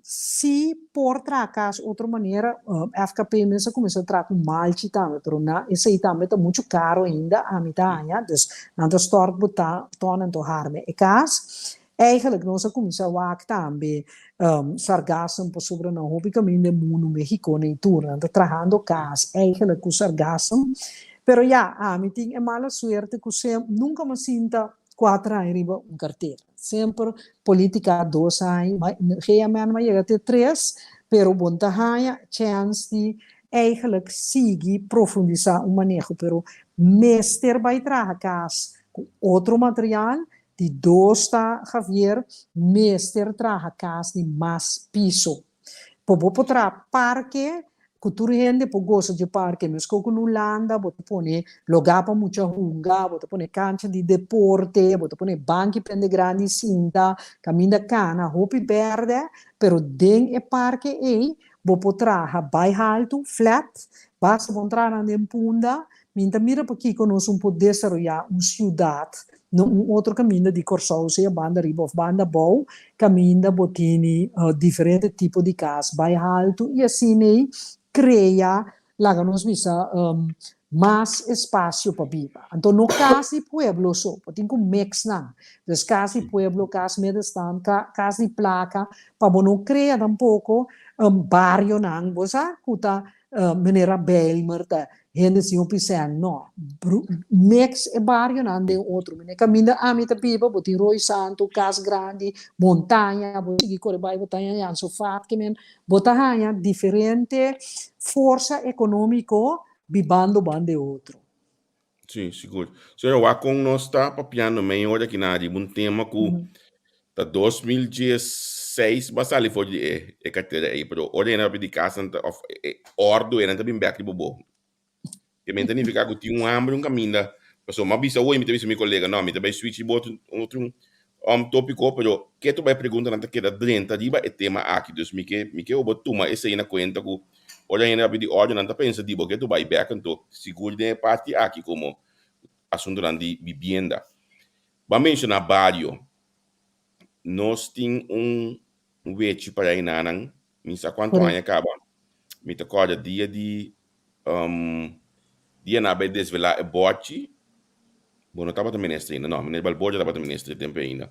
si por traha kas otro manera, FKP mes a kuminsá traha ku malchi tambe, pero na esei tambe ta muchu karo ainda, ami ta haña, dus nan ta stòrt bo ta tòn anto harme e kas. Eigenlijk nos a kuminsá wak tambe sargassum pasobra na hopi kaminda e mundu, Mexico na i tur, nan ta trahando kas eigenlijk ku sargassum. Pero ya, ami tin e mala suerte ku sem nunka mi a sinta kuater aña riba un kartera. Semper politika dos aña, GMN mi a yega te tres, pero bo no ta haña chèns di eigenlijk sigui profundisá un maneho. Pero mester bai traha kas ku otro material. Di dos ta Javier mester traha kas di mas piso. Por bo por traha parke ku tur hende por gosa dje parke. Meskos ku na Hulanda bo ta pone logá pa mucha hunga, bo ta pone kancha di deporte, bo ta pone banki pa hende grandi sinta, kaminda kana hopi bèrdè, pero den e parke ei bo por traha bai haltu, flat, basta bo traha nan den punda, Mi ta mira pakiko nos un por desaroyá un siudat na un otro kaminda di Kòrsou, sea banda riba òf banda abou, kaminda bo tini diferente tipo di kas bai haltu i asina ei krea, laga nos bisa, mas espasio pa biba. Anto no kas di pueblo so, bo tin ku mix nan. Dus kas di pueblo, kas middenstand, kas di plaka, pa bo no krea tampoko barionan, bo sa, ku ta Manera Bijlmer ta hende sin hopi sèn, no. Mix e barionan den otro. Mene kaminda ami ta biba, bo tin Rooi Santu, Kas Grandi, Montaña, bo sigui kore bai bo ta haña Jan Sofat, ke men bo ta haña diferente forsa ekonómiko bibando banda e otro. Sí, sigur. Señora, wak kon nos ta papiando mei ora aki na riba un tema ku ta 2016 ba sali for di e e kartera ei, pero ora hende a pidi kas nan ta òf e òrdu ei nan ta bin bèk riba bo. Ke men ta nifiká ku tin un hamber un kaminda, pasobra mi a bisa awor i mi ta bisa mi kolega, no, mi ta bai switch riba otro otro tópiko, pero ke tur bai preguntanan ta keda drenta riba e tema aki, dus mi ke mi ke bo tuma esei na kuenta ku Ora hende a pidi ordu nan ta pensa di bo ke tu bai bek anto sigur den e parti aki komo asuntunan di bibienda. Bo a menshoná bario. Nos tin un wechi para enanan mi sa kuantu aña kaba mi ta kòrda dia di dia nan a bai desvelá e bòchi bo no tabata minister ainda no meneer Balboa tabata minister e tempu ainda.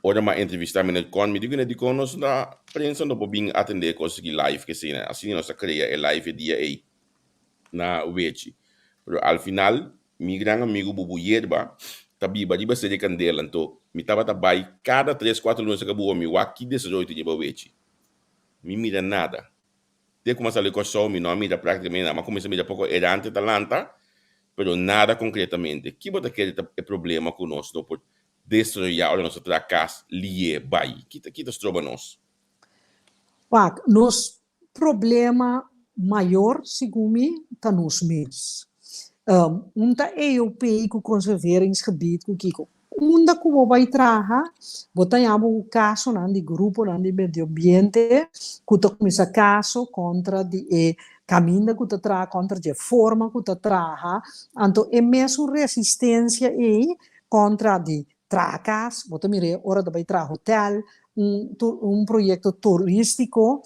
Ora m'a entrevistá meneer Con, mi di kuné dikon nos na prensa no por bin atendé e kos aki live kesina. Asina nos a krea e live e dia ei na Wechi. Pero al final mi gran amigu Bubu Yerba ta biba riba Serie Kandela, anto mi tabata bai kada tres kuater luna saka Bubu mi wak ki desaroyo tin riba Wechi. Mi mira nada. Te ku m'a sali Kòrsou mi no a mira práktikamente nada. M'a kuminsá mira poko erante ta lanta, pero nada konkretamente. Ki bo ta kere ta e problema ku nos no por Desaroyá ora nos ta traha kas lié bai? Ki ta ki ta stroba nos? Wak, nos problema. mayor segun mi ta nos mes. Un ta EOP ku conserveringsgebied ku kiko. Unda ku bo bai traha, bo ta haña bo ku kasonan di gruponan di medio ambiente ku ta kuminsá kaso kontra di e kaminda ku ta traha, kontra di e forma ku ta traha. Anto e mesun resistensia ei kontra di traha kas, bo ta mir'é ora ta bai traha hotel, un un proyekto turístiko.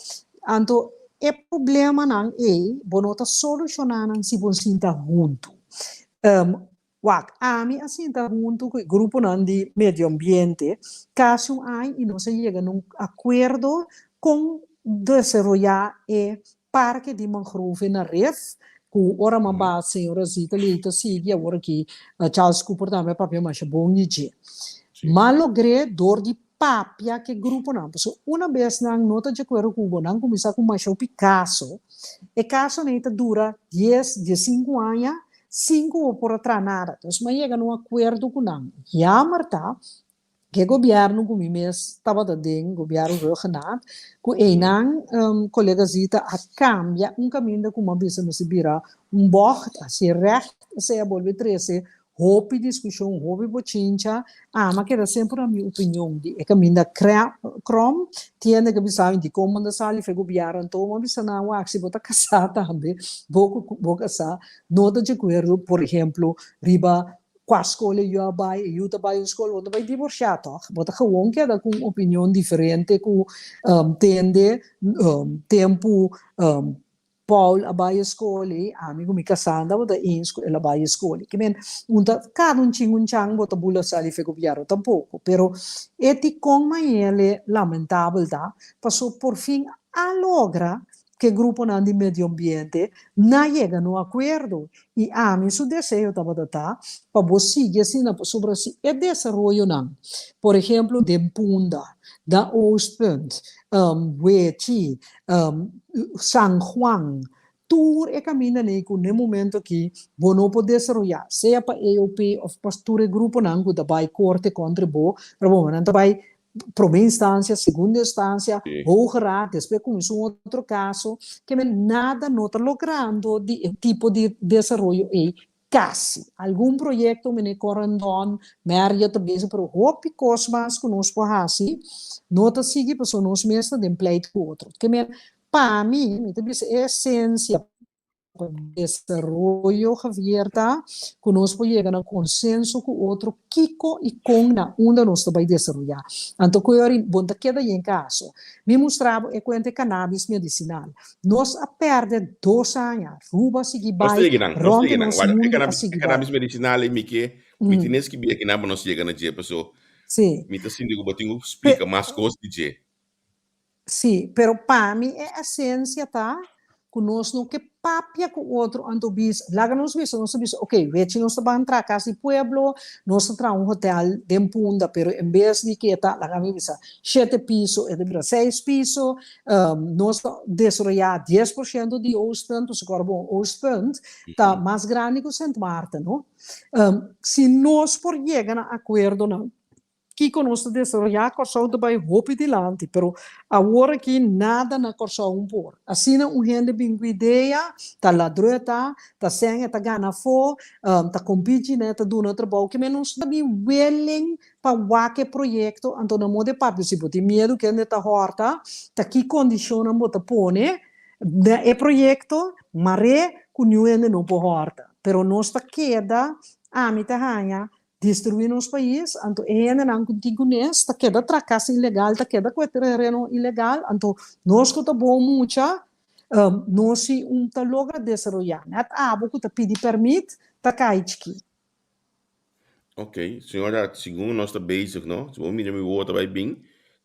Anto e problemanan ei bo no ta solushoná nan si bo sinta huntu. Wak, ami a sinta huntu ku e gruponan di medio ambiente kasi un aña i nos a yega na un akuerdo kon desaroyá e parke di mangrove na Rif, ku ora m'a ba señora Zita Leito sigui awor aki Charles Cooper tambe a papia masha bon di dje. M'a logr'é dor di papia ku e gruponan, pasobra una bes nan no ta di akuerdo ku bo, nan kuminsá ku masha hopi kaso, e kasonan ei ta dura dies, diesinku aña sin ku bo por a traha nada. Entonces m'a yega na un akuerdo ku nan. Jammer ta ku e gobièrnu ku mi mes tabata den, gobièrnu Rhuggenaath, ku einan kolega Zita a kambia un kaminda ku m'a bisa mester bira un bògt, hasié règt, esei a bolbe trese hopi diskushon, hopi bochincha. Ami a keda semper na mi opinion di e kaminda krom, tiende ku a bisa mi dikon bo no ta sali for e gobièrnu, anto mi a bisa nan, wak, si bo ta kasá tambe, bo ku bo kasá no ta di akuerdo, por ehemplo, riba Kua skol e yu a bai? E yu ta bai un skol, bo ta bai divorsiá tòg? Bo ta gewoon keda ku un opinion diferente ku tende tempu Paul a bai e skol ei, ami ku mi kasá tabata eens ku el a bai e skol ei. Ke men, un ta kada un chin un chan bo ta bula sali fe gobièrnu tampoko, pero e tikon mañele lamentabel ta paso por fin a logra ku e gruponan di medio ambiente na yega na un akuerdo i ami su deseo tabata ta pa bo sigui asina pasobra si e desaroyonan por ehemplo den Punda, na Oostpunt, Wechi, San Juan, tur e kamindanan ei ku n'e momento aki bo no por desaroyá sea pa EOP òf pa tur e gruponan ku ta bai korte kontra bo, pero bo nan ta bai prome instancia, segunda instancia, hoge raad, despues cuminsa un otro caso, ke men nada no ta logrando di e tipo di desaroyo ey casi. Algun proyecto mene Corendon, Marriott ta bezig, pero hopi cos mas cu nos por haci no ta sigui pasobra nos mes ta den pleit cu otro. Ke men pa mi, mi ta bisa e esencia Desaroyo, Javier, ta ku nos por yega na konsenso ku otro kiko i kon na unda nos ta bai desaroyá. Anto ku e ora bo no ta keda yen kaso. Mi mustra bo e kuenta e kanabis medisinal. Nos a pèrdè dos aña. Ruba a sigui Nos ta bai, yega nan, nos ta rònt yega nan. nos Wak, e mundu a kanabis, e sigui bai. kanabis medisinal ei mi ke, mi tin es ki bia kinan pa nos yega na dje, paso Sí. mi ta sinti ku bo tin ku Pe. splika mas kos di dje. Sí, pero pa mi e esencia ta cu nos no ke papia cu otro anto bisa, laga nos bisa, nos ta bisa, ok, wechi nos ta ban traha cas di pueblo, nos ta traha un hotel den Punda, pero en bes di ke ta, laga mi bisa, shete piso, e ta bira seis piso, nos ta desaroya 10% di Oostpunt, pasobra awo bon Oostpunt ta mas grandi cu Sint Maarten, no? Si nos por yega na acuerdonan Kiko nos ta desaroyá? Kòrsou ta bai hopi dilanti, pero awor aki nada na Kòrsou un por. Asina un hende bin ku idea, ta ladró ta, ta sèn e ta gana afó, ta kompiti ne, ta duna trabou. Ke men nos ta bin willing pa wak e proyekto, anto na moda e papia si bo tin miedu kende ta hòrta, ta ki kondishonnan bo ta pone na e proyekto, mar'é ku niun hende no por hòrta. Pero nos ta keda, ami ta haña, Destruí nos pais, anto e hendenan ku tin kunes ta keda tra kas ilegal, ta keda ku e tereno ilegal, anto nos ku ta bon mucha, nos si un ta logra desaroyá. Nèt abo ku ta pidi pèrmit ta kai chikí. Ok, señora, segun nos ta bezig, no? Si bo mira mi wowo ta bai bin,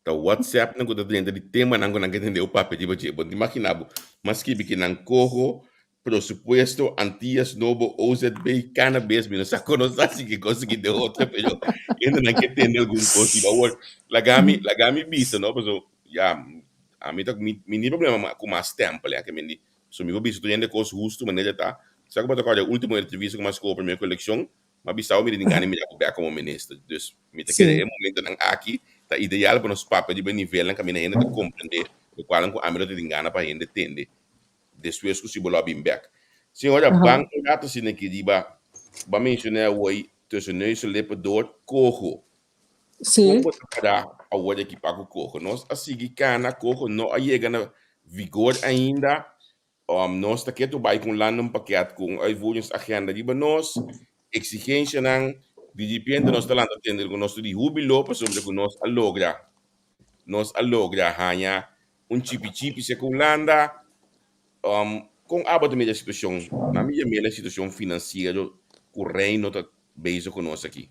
ta WhatsAppnan ku ta drenta di temanan ku nan ke tende bo papia riba dje. Bo ta imaginá bo, mas skibi ki nan koho Presupuesto, Antillas Nobo, OZB, Cannabis, mi no sa kon nos ta sigui konsegui de otro, pero hendenan ke tende algun kos riba awor. Laga mi, laga mi bisa, no, paso ya, ami ta, mi, mi ni problema ku mas stempel, ya, ke mi di, so mi por bisa tur hende kos hustu manera ta. Sa ku bo ta kòrda e ultimo entrevista ku mi a skohe pa mi kolekshon, mi a bisa bo mi tin gana di mira bo bèk komo minister. Dus mi ta kere e momentonan aki ta ideal pa nos papia riba e nivelnan kaminda hende ta komprende lokualnan ku ami lo ta tin gana pa hende tende. despues ku si bo lo a bin bèk. Señora, ban un rato asina aki riba, bo a menshoná awor tussen neus en lippen door, Coho. Kon bo ta para awor aki pa ku Coho? Nos a sigui kana, Coho no a yega na vigor ainda. Nos ta ketu bai ku un landenpakket ku un uitvoeringsagenda riba nos, eksigensianan. Di ripiente nos ta lanta tende ku nos ta di hubilo pasobra ku nos a logra, nos a logra haña un chipi chipi seka Hulanda. Kon abo ta mira e situashon? Nan mi yam'el e situashon finansiero ku Reino ta bezig ku nos aki.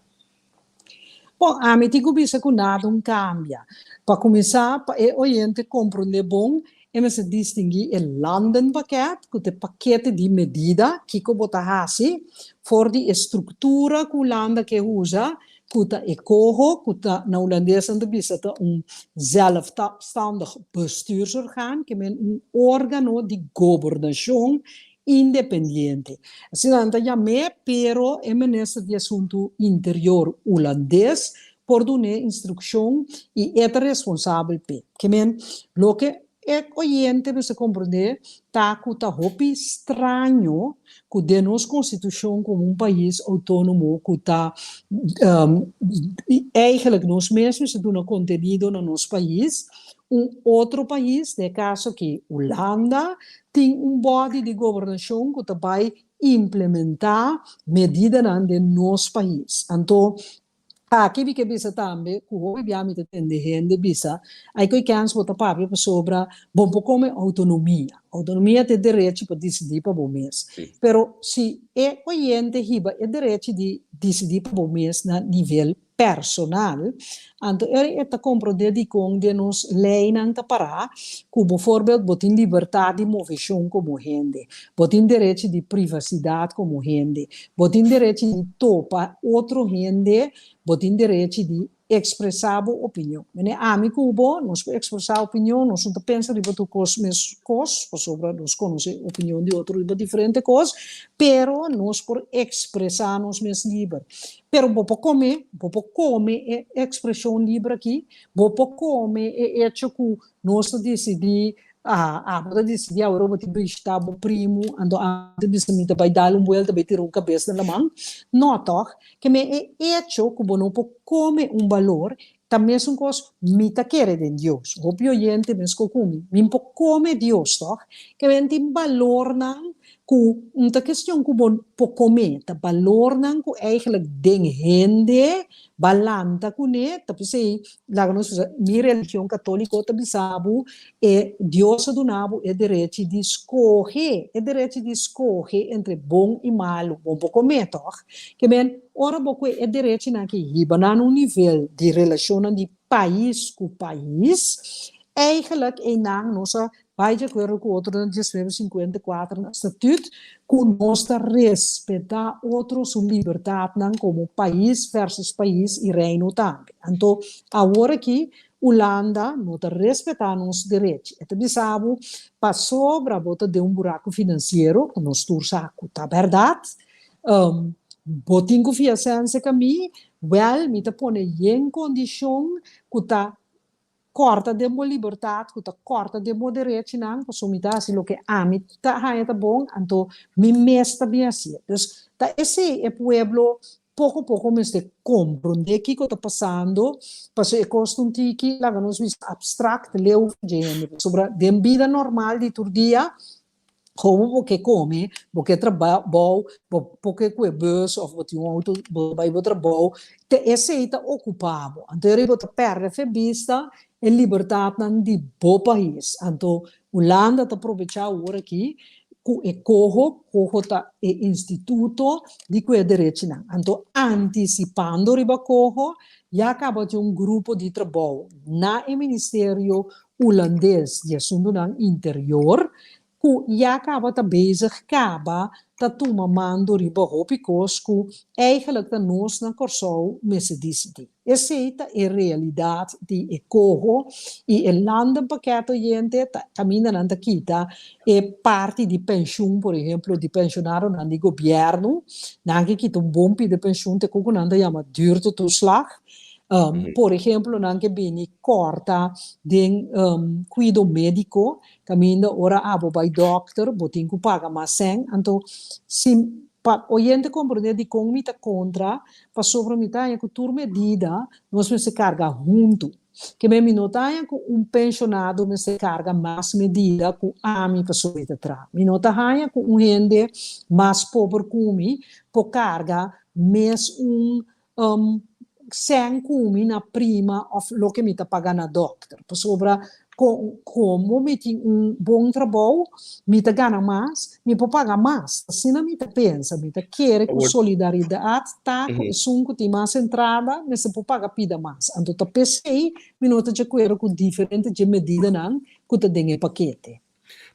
Bon, ami tin ku bisa ku nada un kambia. Pa kuminsá, pa e oyente komprondé bon, e mester distinguí e landenpakket, ku ta e pakete di medida kiko bo ta hasi, for di e struktura ku Hulanda ke usa, ku ta e koho, ku ta, na hulandes nan ta bisa ta un zelfstandig bestuursorgaan, ke men un órgano di gobernashon independiente. Asina nan ta yam'é, pero e minister di Asuntu Interior hulandes por dun'é instrukshon i e ta responsabel p'e. Ke men, loke e oyente mester komprondé ta ku ta hopi straño ku den nos konstitushon komo un pais outónomo ku ta eigenlijk nos mes mester duna kontenido na nos pais, un otro pais, den e kaso aki Hulanda, Tin un body di gobernashon ku ta bai implementá medidanan den nos pais. Anto, aki mi ke bisa tambe ku hopi bia mi ta tende hende bisa, Ai ku e kèns bo ta papia pasobra bo por kome outonomia. Outonomia ta e derechi pa disidí pa bo mes. Pero si e oyente hiba e derechi di disidí pa bo mes na nivel personal, anto ora e ta komprondé dikon den nos leinan ta pará ku bovoorbeeld bo tin libertat di moveshon komo hende, bo tin derechi di privasidat komo hende, bo tin derechi di topa otro hende, bo tin derechi di ekspresá bo opinion. Mene ami ku bo nos por ekspresá opinion, nos no ta pensa riba tur kos mes kos, pasobra nos konosé opinion di otro riba diferente kos, pero nos por ekspresá nos mes liber. Pero bo por come, bo por come e expresion liber aki, bo por come e hecho cu nos ta dicidi, ah, abo ta dicidi awor bo tin bishita bo primo, anto ami ta bisa mi ta bay dal un buelta bay tira un cabes na laman. No toch? Ke men e hecho cu bo no por come un balor ta mesun cos mi ta kere den Dios. Hopi oyente mesco cu mi, mi por come Dios toch? Ke men tin balornan Ku un ta kestion ku bo por kome, ta balornan ku eigenlijk den hende ba lanta kuné, ta p'esei laga nos bisa mi religion katoliko ta bisa bo e Dios a duna bo e derechi di skohe, e derechi di skohe entre bon i malu, bo por kome tòg? Ke men ora bo kue e derechinan aki hiba nan un nivel di relashonnan di pais ku pais, eigenlijk einan nos a Bai di akuerdo ku otro na 1954 na Statut ku nos ta respetá otro su libertatnan komo pais versus pais i Reino tambe. Anto awor aki Hulanda no ta respetá nos derechi. E ta bisa bo pasobra bo ta den un buraku finansiero, ku nos tur sa ku ta bèrdat, bo tin ku fia sense ka mi, wèl mi ta pone yen kondishon ku ta Kòrta den bo libertat, ku ta kòrta den bo derechinan, pasobra mi ta hasi loke ami ta haña ta bon, anto mi mes ta bin hasié. Dus, ta esei e pueblo poko poko mester komprondé kiko ta pasando, pasobra e kos ta un tiki, laga nos bisa, abstrakt, leu for dje hende, pasobra den bida normal di tur dia, Komo bo ke kome, bo ke trabou, bo por ke kue bus of bo tin un auto bo bai bo trabou, te esei ta okupá bo. Anto e bo ta pèrdè fe bista e libertatnan di bo pais. Anto Hulanda ta probechá awor aki ku e koho, koho ta e instituto di kue derechinan. Anto antisipando riba koho ya kaba tin un grupo di trabou na e ministerio Hulandes di Asuntunan Interior ku ya kaba ta bezig kaba ta tuma mando riba hopi kos ku eigenlijk ta nos na Kòrsou mester disidí. Esei ta e realidat di e koho i e landenpakket oyente ta kaminda nan ta kita e parti di penshun por ehemplo di penshonadonan di gobièrnu, nan ke kita un bon pida penshun te ku ku nan ta yama duurtetoeslag. Por ehemplo, nan ke bini kòrta den kuido médiko, kaminda ora abo bai dòkter bo tin ku paga mas sèn. Anto si pa oyente komprendé dikon mi ta kontra, pasobra mi ta haña ku tur medida nos mester karga huntu. Ke men mi no ta haña ku un penshonado mester karga mas medida ku ami pasobra mi ta traha. Mi no ta haña ku un hende mas pober ku mi por karga mes un sèn ku mi na prima òf loke mi ta paga na dòkter. Pasobra komo mi tin un bon trabou, mi ta gana mas, mi por paga mas. Asina mi ta pensa, mi ta kere ku solidaridat ta ku esun ku tin mas entrada mester por paga pida mas. Anto ta p'esei mi no ta di akuerdo ku diferente dje medidanan ku ta den e pakete.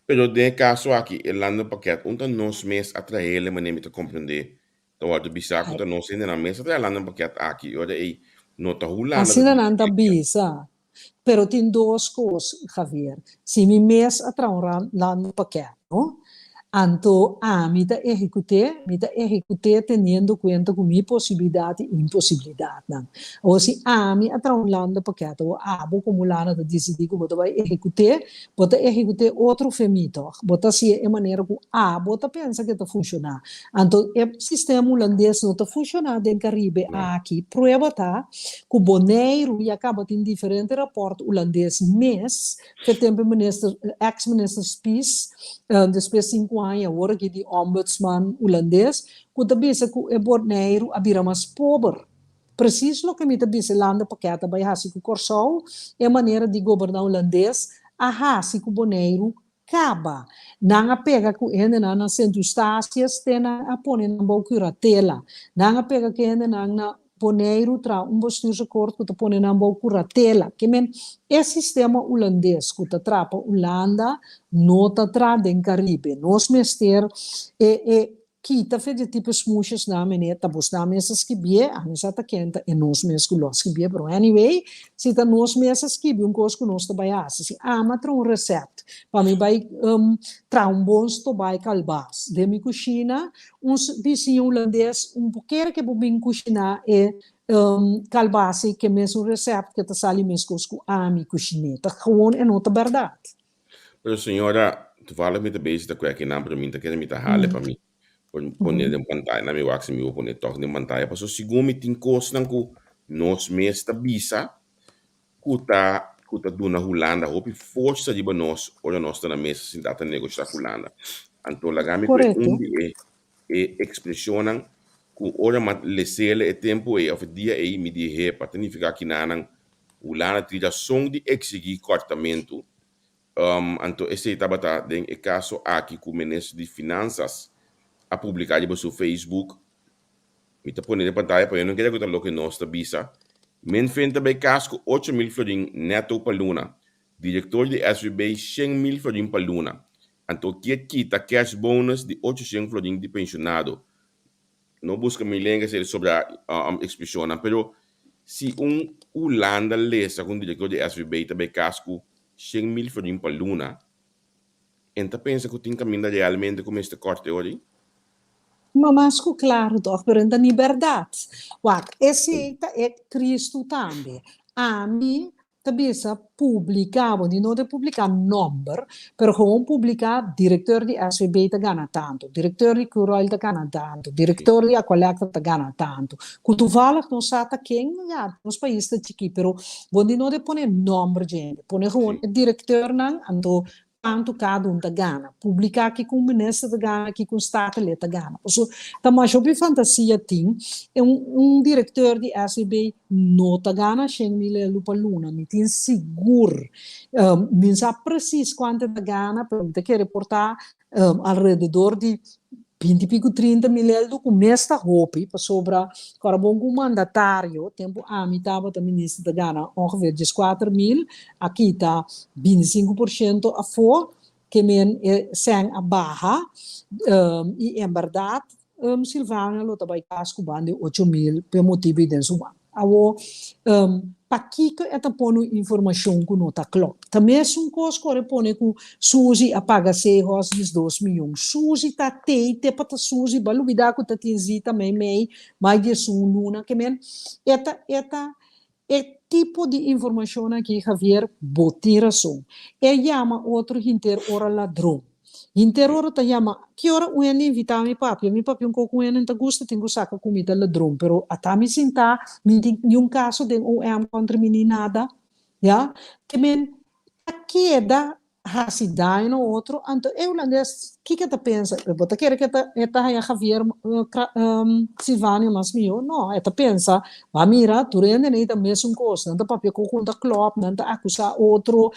Pero den e kaso aki e landenpakket un ta nos mes a traele manera mi ta komprendé Ta wòrdu bisá ku ta nos hendenan mes a traha landenpakket aki i ora ei no ta Hulanda ta Asina nan ta bisa. Pero tin dos kos, Javier. Si mi mes a traha un landenpakket, no? Anto ami ta ehekut'é, mi ta ehekut'é teniendo kuenta ku mi posibilidat i imposibilidatnan. Awor si ami a traha un landenpakket, awor abo komo Hulanda ta disidí ku bo ta bai ehekut'é, Bo ta ehekut'é otro fe mi tòg. Bo ta hasié e manera ku abo ta pensa ku e ta funshoná. Anto e sistema hulandes no ta funshoná den Karibe aki. Prueba ta ku Boneiru ya kaba tin diferente rapòrt hulandes mes fe tempu e minister, eks minister Spies, despues sinku aña awor aki di ombudsman hulandes, ku ta bisa ku e Boneiru a bira mas pober. Precies loke mi ta bisa e landenpakket a bai hasi ku Kòrsou, e manera di goberná hulandes a hasi ku Boneiru kaba. Nan a pega ku hendenan na Sint Eustatius te nan a pone nan bou kuratela. Nan a pega ku hendenan na Boneiru traha un bestuursakkoord ku ta pone nan bou kuratela. Ke men e sistema hulandes ku ta traha pa Hulanda no ta traha den Karibe. Nos mester e e Kita fe di tipo smoesjes na meneer ta bos na mes a skibié, ami sa ta ken ta e nos mes ku lo a skibié, pero anyway, si ta nos mes a skibi un kos ku nos ta bai hasi, si ami a traha un resèpt pa mi bai traha un bon stobá kalbas den mi kushina, un bisiña hulandes un por kere ke bo bin kushiná e kalbas ei ke mesun resèpt ke ta sali meskos ku ami kushiné, ta gewoon e no ta bèrdat. Pero señora, toevallig mi ta bezig ta cu aki nan, pero mi ta kere mi ta hale pa mi por pone den pantaya. Na mi wak si mi por pone toch den pantaya. Pasobra segun mi tin cosnan cu nos mes ta bisa cu ta cu ta duna Hulanda hopi forsa riba nos ora nos ta na mesa sinta ta negosha cu Hulanda. Anto laga mi cu e un di e e expresionnan cu ora mi a lesele e tempo ey of e dia ey mi di hepa ta nifica kinanan Hulanda tin rason di eksigí kòrtamentu. Anto esei tabata den e kaso aki ku Minister di Finansas a publiká riba su Facebook. Mi ta pone den pantaya pa yo no kere ku ta loke nos ta bisa. Minfin ta bai kas ku 8000 florin nèto pa luna. Direktor di SVB 100,000 florin pa luna. Anto kier kita cash bonus di 800 florin di penshonado. No buska mi lenga si el sobra ekspreshonnan, pero si un Hulanda lesa ku un direktor di SVB ta bai kas ku 100,000 florin pa luna, en ta pensa ku tin kaminda realmente ku mester kòrta e ora ei? Ma mas ku klaru tòg, pero en ta ni bèrdat. Wak, esei ta e tristu tambe. Ami ta bisa publica, bo di no ta publica nomber, pero gewoon publica directeur di SVB ta gana tanto, directeur di Curoil ta gana tanto, directeur di Aqualectra ta gana tanto. Cu toevallig nos sa ta ken, ya, nos pais ta chiki, pero bo di no ta pone nomber djende, pone gewoon e directeurnan, anto Cuantu cada un ta gana. Publica kico un minister ta gana, kico un statenlid ta gana. Pasobra ta masha hopi fantasia tin. E un un directeur di SVB no ta gana 100,000 elu pa luna, mi tin sigur. Mi no sa precies cuantu e ta gana, pero mi ta kere por ta alrededor di 20 y pico 30,000 eldo cu mes ta hopi, pasobra ora bon cu un mandatario, tempo ami tabata minister ta gana ongeveer 14,000, a kita 25% afo, ke men e sèn a baha, y en berdad Silvania lo ta bay cas cu ban di 8000 p'e motibo y den su man. Awor, pakiko e ta pone un informashon ku no ta klòp? Ta mesun kos ku ora e pone ku Suzy a paga Seahorse 12 miyon. Suzy ta tei te pa ta Suzy, bo a lubidá ku ta tin Zita meimei, mai di esun luna. Ke men, e ta, e ta. E tipo di informashon aki Javier bo tin rason. E yama otro hinter ora ladron. Hinter ora ta yama ki ora un hende invita mi papia, mi papia un koko un hende ta gusta tin ku saka ku mi ta ladron pero ata mi sinta mi tin niun kaso den OM kontra mi ni nada ya. Ke men ta keda hasi daño na otro, anto e hulandes kiko e ta pensa? Bo ta kere ku e ta e ta haña Javier Silvania mas mihó? No, e ta pensa, bo a mira tur hende nei ta mesun kos, nan ta papia ku hunta klòp, nan ta akusá otro,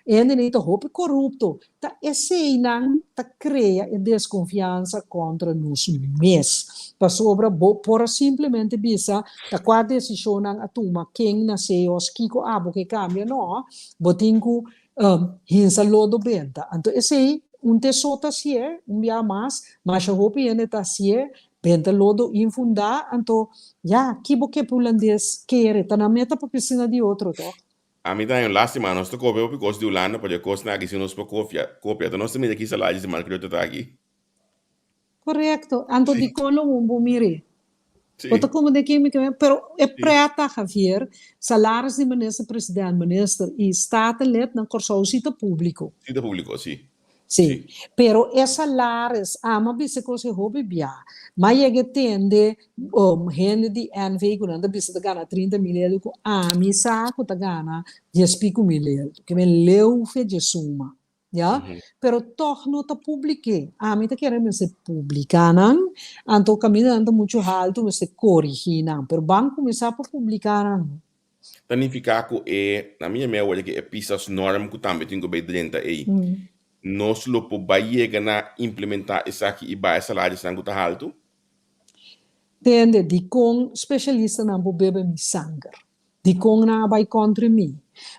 e hende nei ta hopi korupto. Ta eseinan ta krea e deskonfiansa kontra nos mes, pasobra bo por a simplemente bisa ta kua desishonnan a tuma, ken na seos, kiko abo ke kambia, no, bo tin ku Hinsa lodo benta. Anto esei un te so ta hasié, un bia mas, masha hopi hende ta hasié, benta lodo infundá, anto ya, ki bo ke pa hulandes kere? Ta nan meta papia asina di otro toch? Ami ta haña un lástima, nos ta kopia hopi kos di Hulanda, pero e kosnan aki si nos por kofia, kopia, ta nos ta mira ki salaris di Mark Rutte ta aki. Correcto. Anto di con lo un bo mire. Bo ta como de ken mi ke pero e preta Javier, salaris di minister president, minister y statenlid na Corsou si ta publico. Si ta publico, si. Si. Pero e salaris, ama bisa cos e hopi bia. Ma yega tende um, hende di NV cu nan ta bisa ta gana 30 mil euro cu ami sa cu ta gana dies pico mil euro. Ke men leu fe dje suma. Ya, pero tog no ta publik'é. Ami ta kere mester publiká nan, anto kaminda nan ta muchu haltu mester korigí nan, pero ban kuminsá pa publiká nan. Ta nifiká ku e, na mi yam'é awor ke e pisas norm ku tambe tin ku bai drenta ei, nos lo por bai yega na implementá esaki i baha e salarisnan ku ta haltu? Tende, dikon spesialistanan por bebe mi sanger? Dikon nan a bai kontra mi?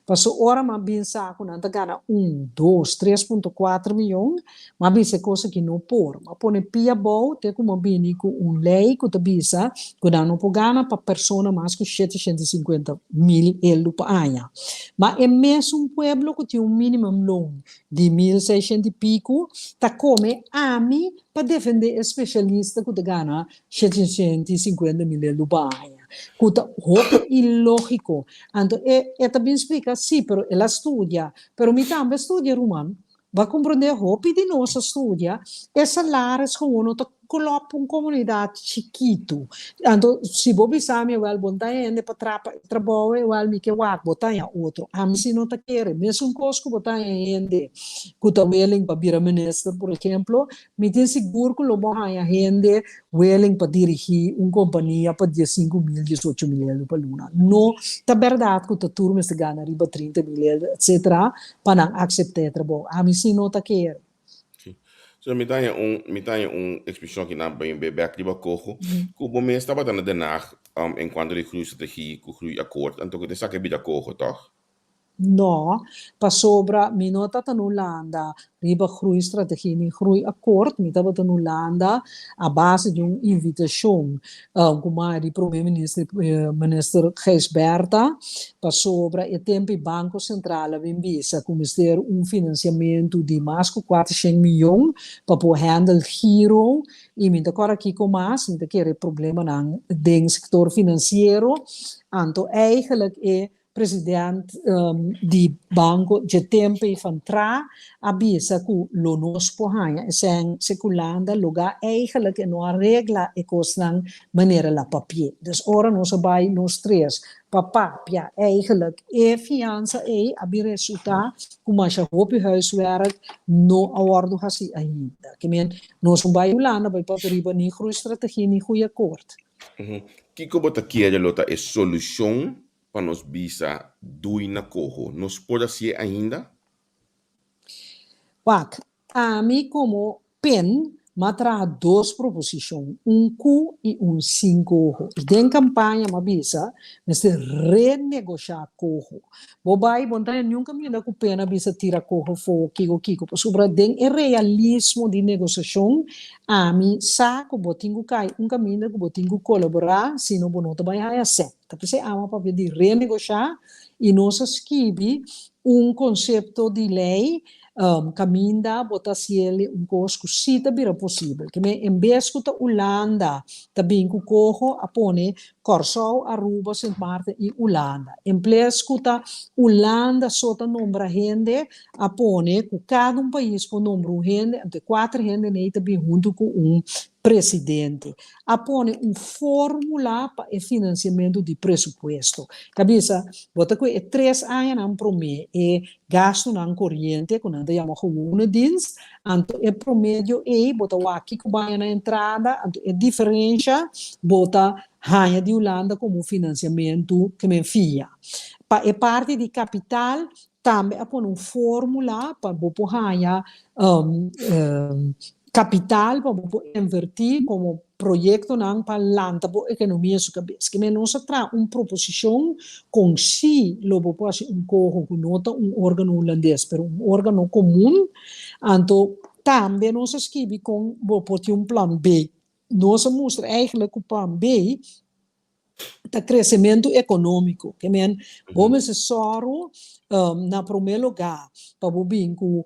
Paso ora m'a bin sa ku nan ta gana un, dos, tres punto kuater miyon, m'a bisa e kos aki no por. M'a pone pia abou te ku m'a bini ku un lei ku ta bisa ku nan no por gana pa persona mas ku shete shenta i sinkuenta mil eldu pa aña. Ma e mesun pueblo ku tin un minimumloon di mil seishenta i piku ta kome ami pa defende e spesialista ku ta gana 750 mil euro pa aña, ku ta hopi ilógiko. Anto e e ta bin splika, sí, pero el a studia, pero mi tambe a studia ruman. Bo a komprondé hopi di nos a studia, e salaris gewoon no ta klòp un komunidat chikitu. Anto si bo bisa mi awèl bo no ta hende pa trapa e trabou ei, wèl mi ke wak bo ta haña otro. Ami si no ta kere. Mesun kos ku bo ta haña hende ku ta willing pa bira minister, por ehemplo, Mi tin sigur ku lo bo haña hende willing pa dirigí un kompania pa 15 mil, 18 mil euro pa luna. No ta bèrdat ku ta tur mester gana riba 30 mil euro, etcetera, pa nan akseptá e trabou. Ami si no ta kere. Sí. So mi ta haña un, mi ta haña un ekspreshon ki nan bin bèk riba koho, ku bo mes tabata na Den Haag enkuanto di groeistrategie ku groeiakkoord, anto ku ta esaki a bira koho, tòg? No, pasobra mi no tabata na Hulanda riba groeistrategie ni groeiakkoord, mi tabata na Hulanda a base di un invitashon ku mai di Prome Minister, Minister Gijsbertha, pasobra e tempu ei Banko Sentral a bin bisa ku mester un finansiamentu di mas ku 400 miyon pa por handle giro i mi ta kòrda kiko mas, mi ta kere problemanan den sektor finansiero, anto eigenlijk e President di banco dje tempo ei van tra a bisa cu lo nos por haña esei si cu Hulanda loga eigenlijk e no a regla e cosnan manera la papié. Dus ora nos a bay nos tres pa papia eigenlijk e fiansa ei a bin resulta cu masha hopi huiswerk no a wordo haci ainda. Ke men nos no bay Hulanda bay papia riba ni groeistrategie ni groeiakkoord. Kiko bo ta kere lo ta e solucion pa nos bisa dui na koho? Nos por hasié ainda? Wak, ami komo pen m'a traha dos proposishon, un ku i un sin koho. I den kampaña m'a bisa mester renegoshá koho. Bo bai, bo no ta haña niun kaminda ku pen a bisa tira koho afó, kiko kiko, pasobra den e realismo di negosiashon ami sa ku bo tin ku kai un kaminda ku bo tin ku kolaborá, sino bo no ta bai haña sèt. Ta p'esei ama papia di renegoshá i nos a skibi un konsepto di lei. Kaminda bo ta hasiel un kos ku sí ta bira posibel. Ke men en bes ku ta Ulanda ta bin ku koho a pone Kòrsou, Aruba, Sint Maarten i Ulanda. En ples ku ta Ulanda so ta nombra hende a pone ku kada un pais por nombra un hende, anto e kuater hendenan ei ta bin huntu ku un presidente. A pone un fórmula pa e finansiamentu di presupuesto. Ta bisa, bo ta ku e tres añanan promé e gastunan koriente, ku nan ta yama gewone dienst, anto e promedio ei bo ta wak kiko baña na entrada, anto e diferensha bo ta haña di Hulanda komo finansiamentu ke men fia. Pa e parti di kapital Tambe a pone un formula pa bo por haña kapital pa bo por invertí komo proyektonan pa lanta bo ekonomia su kabes. Kimen nos a traha un proposishon kon si lo bo por hasi un koho ku no ta un órgano hulandes pero un órgano komun. Anto tambe nos a skibi kon bo por tin un plan B. Nos a mustra eigentlik ku plan B ta kresementu ekonómiko. Ke men, bo mester sòru na promé lugá pa bo bin ku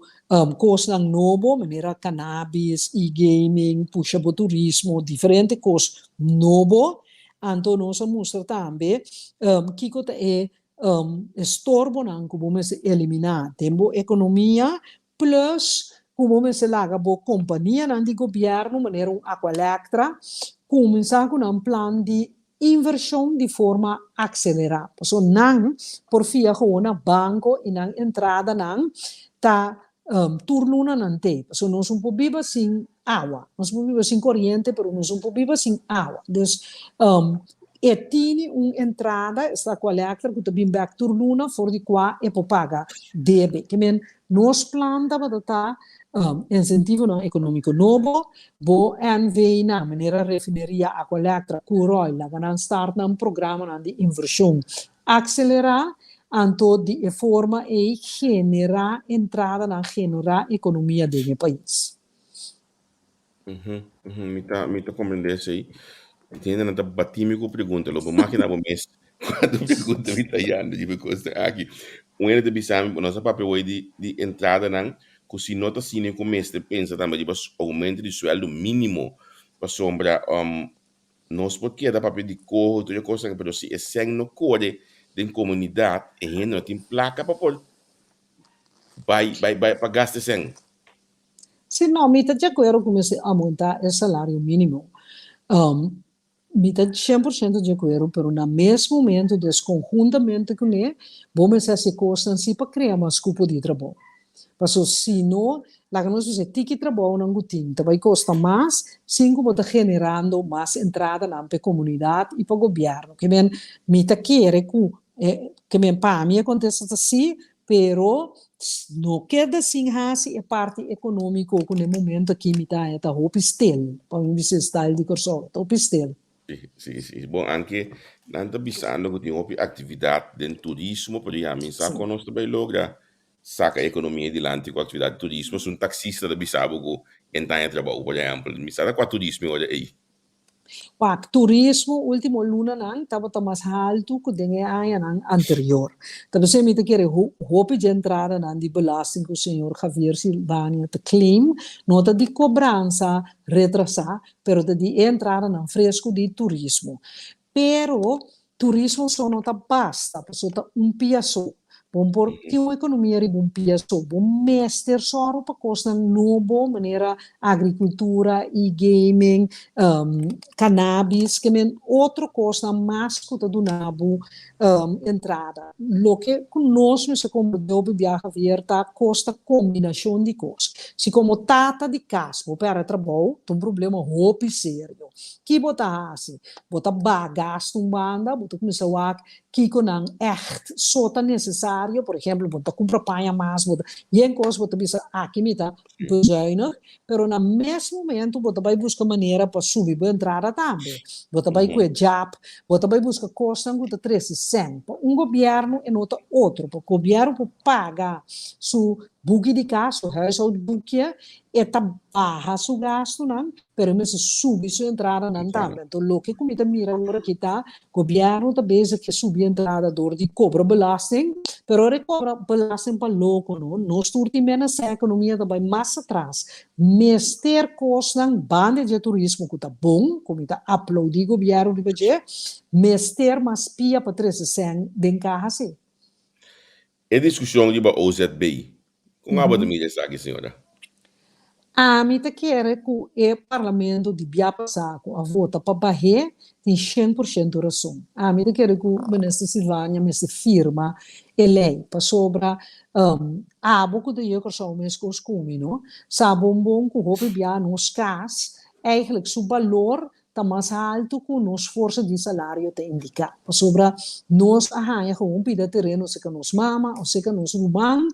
kosnan nobo manera kanabis, e-gaming, pusha bo turismo, diferente kos nobo. Anto nos a mustra tambe kiko ta e estorbonan ku bo mester eliminá den bo ekonomia Plus ku bo mester laga bo kompanianan di gobièrnu manera un Aqualectra kuminsá ku nan plan di invershon di forma akselerá. Pasobra nan por fia gewoon na banko i nan entradanan ta tur luna nan te. Pasobra nos no por biba sin awa. Nos por biba sin koriente pero nos no por biba sin awa. Dus e tini un entrada, esta Aqualectra, ku ta bin bèk tur luna for di kua e por paga debe. Ke men Nos plan tabata ta insentivonan ekonómiko nobo, bo NV nan, manera refineria Aqualectra, Curoil, laga nan start nan programanan di invershon akselerá, anto di e forma ei generá entradanan, generá ekonomia den e pais. Mi ta, mi ta comprende esei. Tin hendenan ta bati mi ku pregunta, lo bo makina bo mes kuantu pregunta mi ta yanda riba e kosnan aki. Un hende ta bisa mi, nos a papia awor di di entradanan ku si no ta asina ku mester pensa tambe riba oumento di sueldo minimo pasobra nos por keda papia di koho tur e kosnan pero si e sèn no kore den komunidat e hende no tin plaka pa por bai bai bai pa gasta e sèn. Si no, mi ta di akuerdo ku mester aumentá e salario mínimo. Mi ta 100% di akuerdo, pero na mes momento, des konhuntamente kuné, bo mester hasi e kosnan si pa krea mas kupo di trabou. Paso si no, laga nos bisa e tiki trabounan ku tin ta bai kosta mas sin ku bo ta generando mas entradanan pa e komunidat i pa gobièrnu. Ke men, mi ta kere ku, ke men pa mi e kontesta ta si, Pero no keda sin hasi e parti ekonómiko ku na e momento aki mi ta haña ta hopi stil, pa mi bisa e style di Kòrsou, ta hopi stil. Sí, sí, sí. Bon, anke nan ta bisando ku tin hopi aktividat den turismo, pero ya mi sa kon nos ta bai logra saka e ekonomia dilanti ku aktividat di turismo. Si un taksista ta bisa bo ku e ta haña trabou, por ehèmpel, mi sa ta kua turismo e ora ei. Wak, turismo ultimo lunanan tabata mas haltu ku den e añanan anterior. Ta p'esei mi ta kere hopi dje entradanan di belasting ku señor Javier Silvania ta claim no ta di kobransa retrasá, pero ta di e entradanan fresku di turismo. Pero turismo so no ta basta, pasobra ta un pia so. Bo no por tin un ekonomia riba un pia so. Bo mester sòru pa kosnan nobo manera agrikultura, e-gaming, kanabis, ke men otro kosnan mas ku ta duna bo entrada. Loke ku nos mester komprendé hopi biaha, Javier, ta kos ta kombinashon di kos. Si komo tata di kas bo pèrdè trabou, ta un problema hopi serio. Ki bo ta hasi? Bo ta baha gastu un banda, bo ta kuminsá wak kiko nan ègt so ta nesesario. Por ehèmpel, bo ta kumpra paña mas, bo ta yen kos, bo ta bisa aki mi ta bezuinig, pero na mes momento bo ta bai buska manera pa subi bo entrada tambe. Bo ta bai kue jap, bo ta bai buska kosnan ku ta trese sèn. Pa un gobièrnu e no ta otro, pa gobièrnu por paga su. buki di kas, su huishoudboekje, e ta baha su gastunan, pero e mester subi su entradanan tambe. Anto loke ku mi ta mira awor aki ta, gobièrnu ta bezig ke subi entrada dor di kobra belasting, pero ora e kobra belasting pa loko no, nos tur tin menos e ekonomia ta bai mas atras. Mester kosnan banda dje turismo ku ta bon, ku mi ta aplaudí gobièrnu riba dje, mester mas pia pa trese sèn den kaha si. E diskushon riba OZB, kon abo ta mira esaki señora? Ami ta kere ku e parlamento di bia pasá ku a vota pa bah'é tin 100% rason. Ami ta kere ku Minister Silvania mester firma e lei pasobra abo ku ta yega Kòrsou meskos ku mi no sa bon bon ku hopi bia nos kas eigenlijk su balor ta mas haltu ku nos forsa di salario ta indiká. Pasobra nos a haña gewoon pida tereno seka nos mama o seka nos ruman,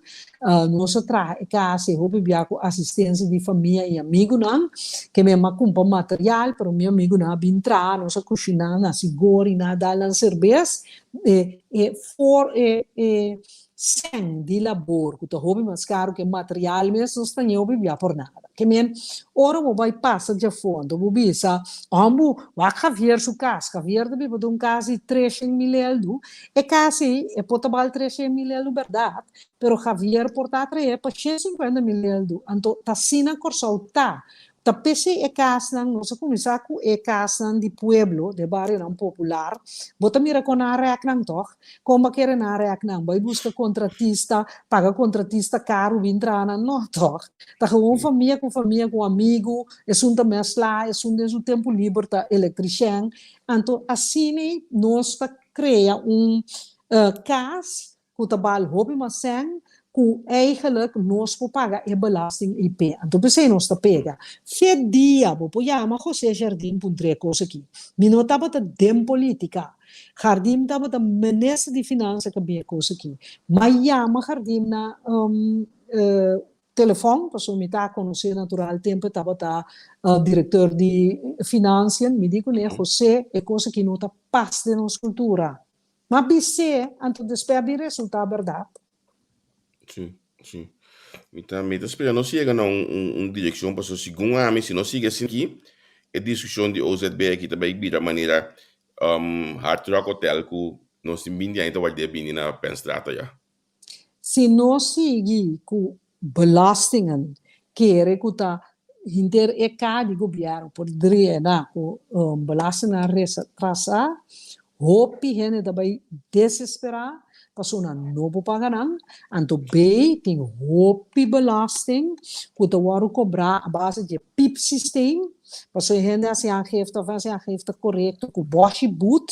nos a traha e kas e hopi bia ku asistensia di famia i amigunan, ke mi a kumpra material pero mi amigunan a bin traha, nos a kushiná, na hasi gori, na dal nan serbes, e e for e e sèn di labor ku ta hopi mas karu ku e material mes nos ta ñe hopi bia por nada. Ke men, ora bo bai pasa djafor anto bo bisa, Hombu, wak Javier su kas. Javier ta biba den un kas di treshen mil eldu. E kas ei, e por ta bal treshen mil eldu bèrdat, pero Javier por ta trae pa 150 mil eldu. Anto ta asina Kòrsou ta. Ta p'esei e kasnan, nos a kuminsá ku e kasnan di pueblo, den barionan popular. Bo ta mira kon nan a rèk nan tòg? Kon bo a kere nan a rèk nan? Bai buska kontratista, paga kontratista karu bin traha nan? No tòg? Ta gewoon famia ku famia ku amigu, esun ta mèslá, esun den su tempu liber ta elektrishèn. Anto asina nos ta krea un kas ku ta bal hopi mas sèn ku eigenlijk nos por paga e belasting ei p'e. Anto p'esei nos ta pega. Fe dia bo por yama José Jardim puntra e kos aki. Mi no tabata den politica. Jardim tabata minister di finansa ku a bin e kos aki. M'a yama Jardim na telefòn, pasobra mi ta konosé natural tempu e tabata direkteur di financiën. Mi di kuné, José, e kos aki no ta pas den nos kultura. M'a bis'é, anto despues a bin resultá bèrdat. Sí, sí. Mi ta, mi ta spera nos yega na un, un, un direkshon, pasobra segun ami, si nos sigui asina aki, e diskushon di OZB aki ta bai bira manera um, Hard Rock Hotel ku nos tin binti aña ta ward'é bini na Penstraat ayá. Si nos sigui ku belastingen kere ku ta henter e ka di gobièrnu por drena ku belastingnan retrasá, hopi hende ta bai desesperá pasobra nan no por paga nan. Anto bay tin hopi belasting ku ta wòrdu kobrá a base di e pip systeem, pasobra e hende hasi aangifte òf hasi aangifte korekto ku bòshi but,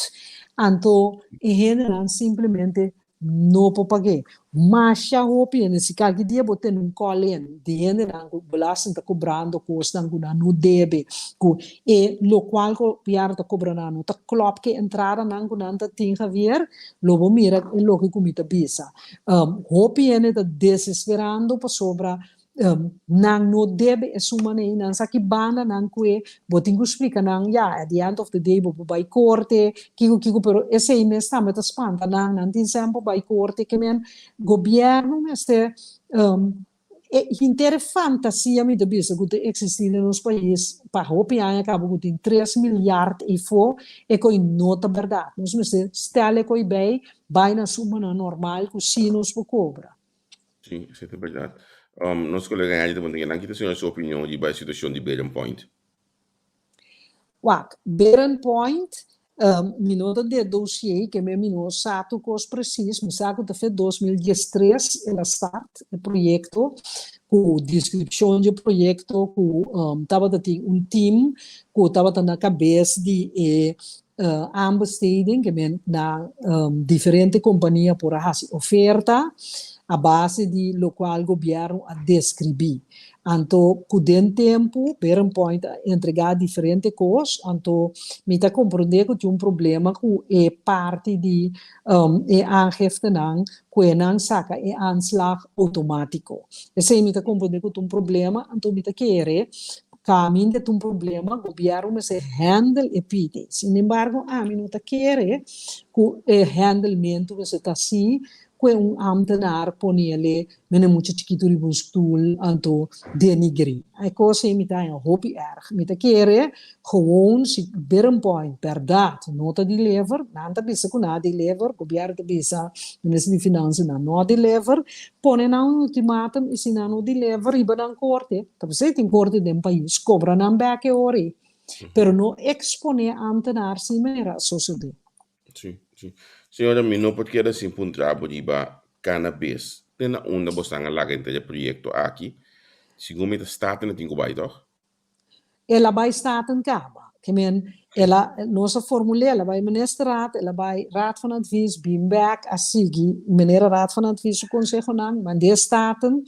anto e hendenan simplemente No por pag'é. Masha hopi hende, si kalki dia bo tene un call in di hendenan ku belasting ta kobrando kosnan ku nan no debe, ku e lokual ku gobièrnu ta kobra nan no ta klòp ku e entradanan ku nan ta tin Javier, lo bo mira e loke ku mi ta bisa. Hopi hende ta desesperando pasobra Nan no debe e suma nei, nan sa ki banda nan kue, bo tin ku splika nan, ya, at the end of the day bo por bai korte, kiko kiko, pero esei mes tambe ta spanta nan, nan tin semper bai korte, ke men gobièrnu mester e henter e fantasia mi ta bisa ku ta eksistí den nos pais pa hopi aña kaba ku tin 3 miljard eifó, e koi no ta bèrdat, nos mester stèl e koi bei, bai na sumanan normal ku si nos por kobra. Sí, esei ta bèrdat. Nos kolega Henry ta puntra nan kita señora su opinion riba e situashon di Beren Point. Wak, Beren Point, mi no ta den dossier, ke mi no sa tur kos presis, mi sa ku ta fe 2013 el a start e proyekto, ku deskripshon di e proyekto ku tabata tin un team ku tabata na kabes di e aanbesteding, ke men na diferente kompania por a hasi oferta a base di lokual gobièrnu a deskribí. Anto ku den tempu Beren Point a entregá diferente kos, anto mi ta komprondé ku tin un problema ku e parti di e aangiftenan ku e nan saka e aanslag outomátiko. Esei mi ta komprondé ku ta un problema, anto mi ta kere kaminda ta un problema, gobièrnu mester handle e pidi. Sinembargo ami no ta kere ku e handelmentu mester ta así. Kue un ambtenaar ponele mene mucha chikitu riba un stoel anto denigré. E kos ei mi ta haña hopi erg. Mi ta kere gewoon si Berrenpoint bèrdat no ta deliver, nan ta bisa ku nan a deliver, gobièrnu ta bisa, minister di finansia nan no a deliver, pone nan un ultimatum i si nan no deliver riba nan korte, ta p'esei tin korte den pais, kobra nan bèk e ora ei. Pero no eksponé ambtenaar sin manera a sosodé. Sí, sí. Señora, mi no por keda sin puntra bo riba cannabis. Te na unda bosnan a laga henter e proyecto aki? Segun mi ta Staten a tin cu bai, toch? El a bai Staten caba. Ke men, el a, nos a formul'é, el a bai Ministerraad, el a bai Raad van Advies, bin bek, a sigui manera Raad van Advies su consehonan, mand'é Staten.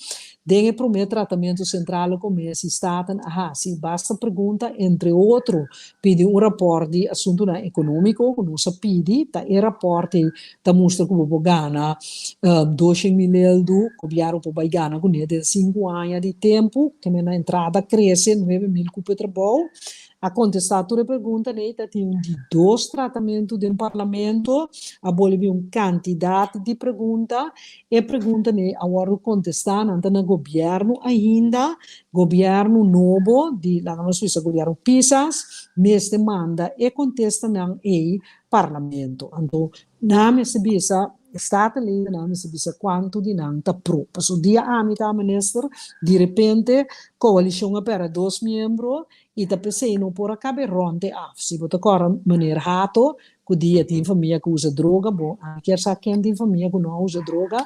Den e promé tratamentu Centrale Commissie Staten a hasi basta pregunta, entre otro pidi un rapòrt di asuntunan ekonómiko ku nos a pidi, ta e rapòrt ei ta mustra ku bo por gana doshen mil eldu, gobièrnu por bai gana kuné den sinku aña di tempu, ke men na entrada krese 9000 kupo e trabou. A kontestá tur e preguntanan ei, ta tin un di dos tratamentu den parlamento, a bolbe bin un kantidat di pregunta, E preguntanan ei a wòrdu kontestá, nan ta na gobièrnu ainda, gobièrnu nobo di, laga nos bisa gobièrnu Pisas, mester manda e kontestanan ei parlamento. Anto nan mester bisa, Statenledennan mester bisa kuantu di nan ta pro. Pasobra dia ami ta minister, di repente koalishon a pèrdè dos miembro i ta p'esei no por a kabe rònt e af. Si bo ta kòrda meneer Hato, Ku dia tin famia ku usa droga, bo a kier sa ken tin famia ku no a usa droga.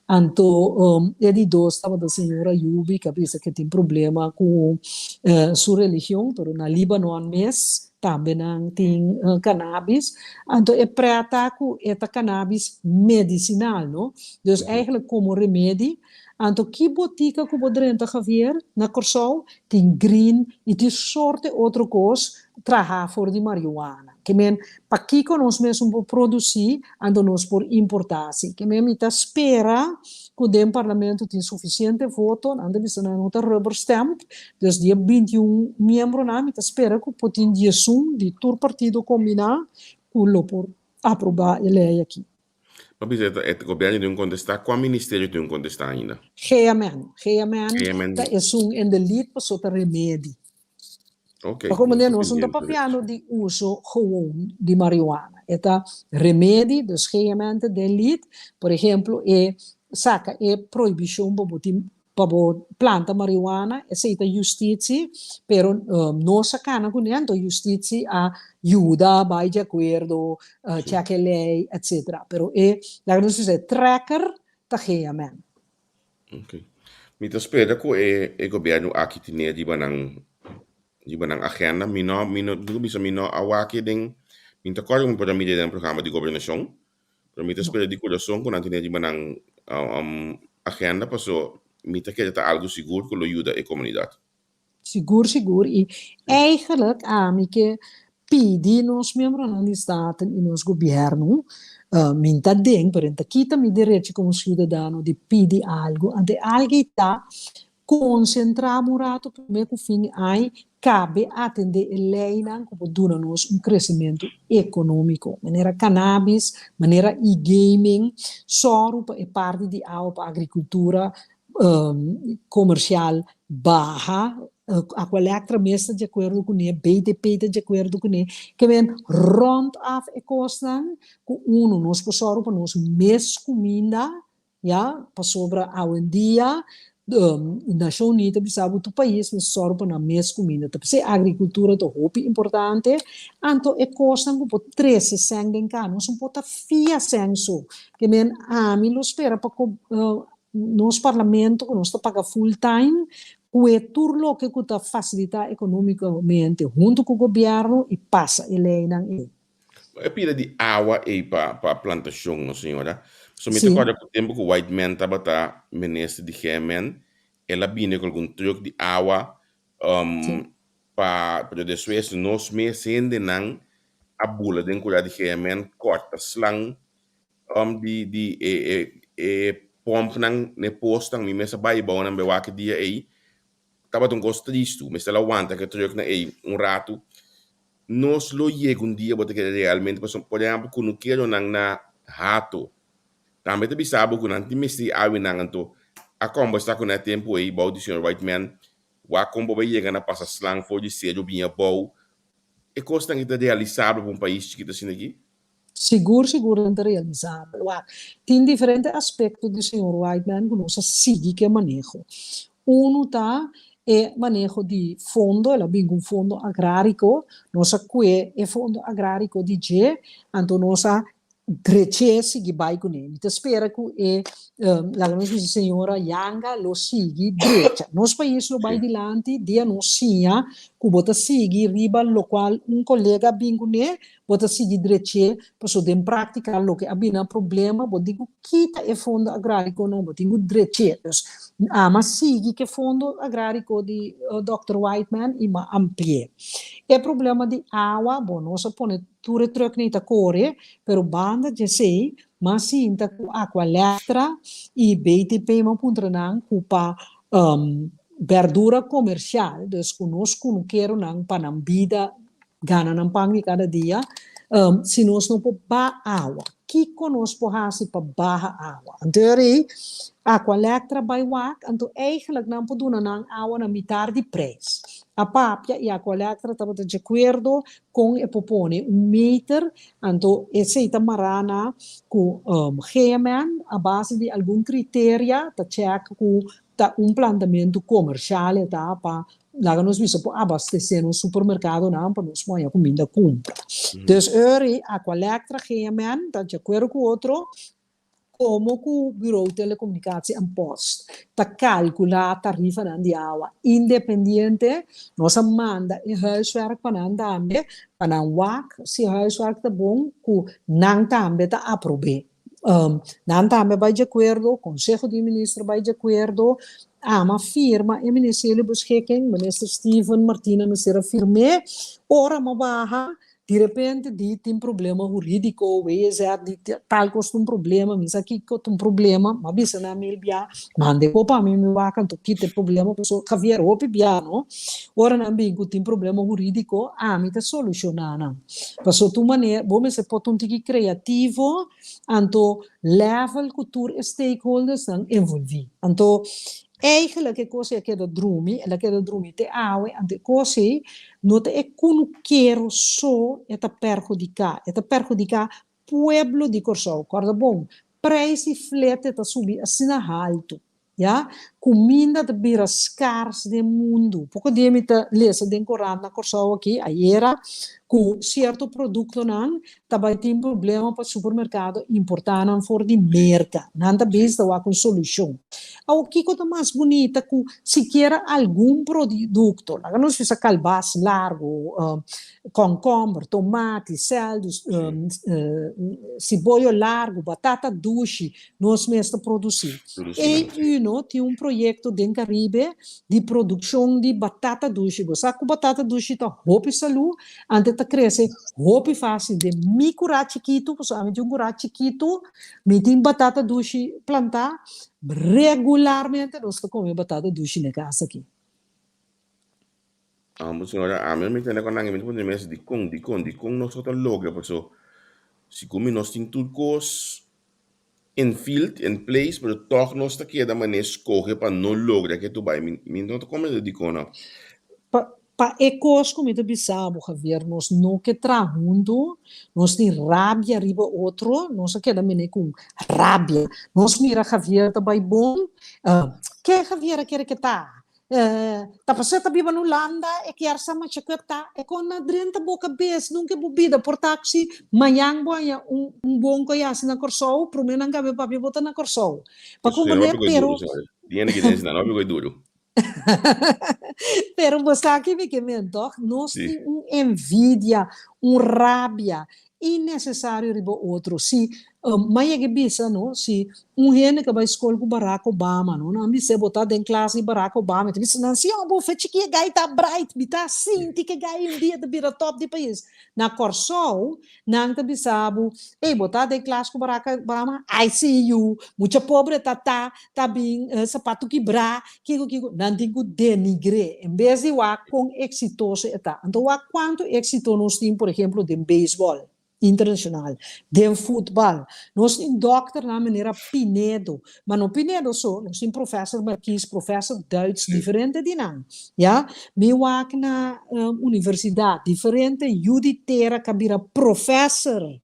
Anto e di dos tabata señora Yubi ku a bisa ku e tin problema ku su religion, pero na Libanon mes tambe nan tin cannabis. Anto e preta ku e ta cannabis medicinal, no? Dus eigenlijk komo remedi. Anto ki botika ku bo drenta Javier na Kòrsou tin green i tin sorte otro kos traha for di marihuana. Ke men, pakiko nos mes un por produsí, anto nos por importá si? Ke men, mi ta spera ku den parlamento tin sufisiente voto, nan ta bisa nan no ta rubber stamp, dus di e 21 miembronan mi ta spera ku por tin 11 di tur partido kombiná ku lo por aprobá e lei aki. Pa bisa e gobièrnu tin un kontestá, kua ministerio tin un kontestá ainda? GMN. GMN ta esun en de lead pasobra ta remedi. Ok. Pa como nos no ta papiando di uso gewoon di marihuana. E ta remedi, dus GMN ta den lead. Por ehemplo, e saca e prohibicion pa bo tin pa bo planta marihuana, esey ta justitie, pero nos a cana cune, anto justitie a yuda bay di acuerdo, check e ley, etcetera. Pero e, laga nos bisa, e trekker ta GMN. Ok. Mi ta spera ku e e gobièrnu aki tine riba nan riba nan agenda. Mi no mi no mi bisa mi no a wak den mi no ta kòrda ku mi por a mira den programa di gobernashon, pero mi ta spera di kurason ku nan tine riba nan agenda paso mi ta kere ta algu sigur ku lo yuda e komunidat. Sigur sigur i eigenlijk ami ke pidi nos miembronan di Staten i nos gobierno, mi ta den pero e ta kita mi derecho komo siudadano di pidi algu, anto e algu ei ta konsentrá un rato promé ku fin ai kabe atendé e leinan ku por duna nos un kresementu ekonómiko, manera kanabis, manera e-gaming, sòru pa e parti di awa pa agrikultura komersial baha, Aqualectra mes ta di akuerdo kuné, BTP ta di akuerdo kuné, ke men rònt af e kosnan ku unu nos por sòru pa nos mes kuminda, ya, pasobra awendia Nashon Uní ta bisa bo tur pais mester sòru pa nan mes kuminda, ta p'esei agrikultura ta hopi importante, anto e kosnan ku por trese sèn den ka, nos no por ta fia sèn so, ke men ami lo spera pa Nos parlamento ku nos ta paga full time ku e tur loke ku ta fasilitá ekonómikamente huntu ku gobièrnu i pasa e leinan ei. E pida di awa ei pa pa plantashon no señora. So mi ta kòrda ku tempu ku Whiteman tabata minister di GMN el a bini ku algun trùk di awa pa pero despues nos mes hendenan a bula den kura di GMN kòrta slang di di e e e pompnan n'e posnan mi mes a bai bou nan bewak e dia ei tabata un kos tristu mester a wanta ke trucknan ei un ratu nos lo yega un dia bo ta kere realmente pasobra por ehempel kunukeronan na Hato. Tambe ta bisa bo ku nan tin mester di awenan anto a kombersá ku nan e tempu ei bou di señor Whiteman wak kon bo bai yega na pasa slang for di seru bin abou. E kosnan aki ta realisabel pa un pais chikitu asina aki? Sigur sigur nan ta realisabel. Wak, tin diferente aspekto di señor Whiteman ku nos a sigui ku e maneho. Unu ta e maneho di fondo, el a bin ku un fondo agráriko, nos a kue e fondo agráriko di dje, anto nos a drech'é sigui bai kuné. Mi ta spera ku e, laga nos bisa señora Yanga lo sigui drecha. Nos pais lo bai dilanti dia nos siña ku bo ta sigui riba lokual un kolega a bin kuné, bo ta sigui drech'é, pasobra den práktika loke a bira problema bo tin ku kita e fondo agráriko no, bo tin ku drech'é. Dus ama sigui ku e fondo agráriko di dòkter Whiteman i m'a ampli'é. E problema di awa, bo nos a pone Tur e trucknan ta kore, pero banda dje esei mas sinta ku Aqualectra i BTP m'a puntra nan ku pa berdura komersial, dus ku nos kunukeronan pa nan bida gana nan pan di kada dia, si nos no por baha awa, kiko nos por hasi pa baha awa? Anto ei Aqualectra bai wak, anto eigenlijk nan por duna nan awa na mitar di prijs. A papia i Aqualectra tabata dje akuerdo Kon e por pone un meter, anto esei ta mará na ku GMN a base di algun kriteria ta chèk ku ta un plantamentu komershal e ta pa laga nos bisa por abastesé nos supermerkadonan pa nos por haña kuminda kumpra. Dus eur ei Aqualectra, GMN ta di akuerdo ku otro. Komo ku Bureau Telecomunicatie en Post ta kalkulá tarifanan di awa independiente, nos a manda e huiswerk pa nan tambe, pa nan wak si e huiswerk ta bon ku nan tambe ta aprob'é. Nan tambe bai di akuerdo, Konseho di Minister bai di akuerdo, ama firma e Ministerie Beschikking, Minister Steven Martina mester a firm'é, ora mo baha Di repente di tin problema hurídiko, WZ di tal kos ta un problema, mi sa kiko ta un problema, m'a bisa nan mil bia, manda e kopa mi, mi wak anto kita e problema, pasobra Javier hopi bia no, ora nan bin ku tin problema hurídiko, ami ta solushoná nan. Pasobra tur manera, bo mester por ta un tiki kreativo, anto level ku tur e stakeholdersnan envolví. Anto Eigenlijk e kos ei a keda drumi, el a keda drumi te awe, anto e kos ei no ta e kunukero so e ta perhudiká, e ta perhudiká pueblo di Kòrsou. Kòrda bon, preis di flete ta subi asina haltu, ya, kuminda ta bira skars den mundu. Poko dia mi ta lesa den korant na Kòrsou aki, ayera, ku sierto produktonan ta bai tin problema pa supermerkado importá nan for di Merka. Nan ta bes ta wak un solushon. Awor kiko ta mas bunita ku sikiera algun produkto, laga nos bisa kalbas largu, kònkòmber, tomati, sèldu, siboyo largu, batata dushi, nos mes ta produsí. E-uno tin un proyekto den Karibe di produkshon di batata dushi. Bo sa ku batata dushi ta hopi salú, Ante ta krese hopi fásil den mi kurá chikitu, pasobra ami tin un kurá chikitu, mi tin batata dushi plantá, regularmente nos ta kome batata dushi na e kas aki. Amo señora, ami no mi tende con nan, mi ta puntra mi mes dikon, dikon, dikon nos no ta logra, paso sigun mi nos tin tur kos in field, in place, pero tòg nos ta keda manera skohe pa no logra ke tu bai. Mi, mi no ta komprende dikon no. Pa, pa e kos ku mi ta bisa bo, Javier, nos no ke traha huntu, nos tin rabia riba otro, nos a keda mene ku rabia. Nos mira Javier ta bai bon, ke Javier a kere ke ta? Ta pasobra e ta biba na Hulanda, e kier sa masha ku e ta. E kon na drenta bo kabes, nunka bo bida por ta si mañan bo haña un un bon ku a yasi na Kòrsou, promé nan kabe papia bo ta na Kòrsou. Pa Eso kon no manera, hopi pero duru, señora. Tiene ki den no hopi duru. pero bo sa ki mi ke men tòg? Nos Sí. tin un envidia, un rabia innesesario riba otro. Si M'a yega e bisa no, si un hende ka bai skol ku Barack Obama no, nan bis'é bo ta den klas di Barack Obama, e ta bisa nan, si bo fe chiki e gai ta bright, mi ta sinti ku e gai un dia ta bira top di pais. Na Kòrsou nan ta bisa bo, ey bo ta den klas ku Barack Obama, I see you, mucha pobre ta ta, ta bin sapatu kibrá, kiko kiko, nan tin ku denigr'é en bes di wak kon eksitoso e ta. Anto wak kuantu éksito nos tin por ehemplo den beisbòl. internashonal den futbal. Nos tin dòkternan manera Pinedo, ma no Pinedo so, nos tin Professor Marquis, Professor Duits, diferente di nan, ya. Mi wak na universidat, diferente yu di tera ka bira professor,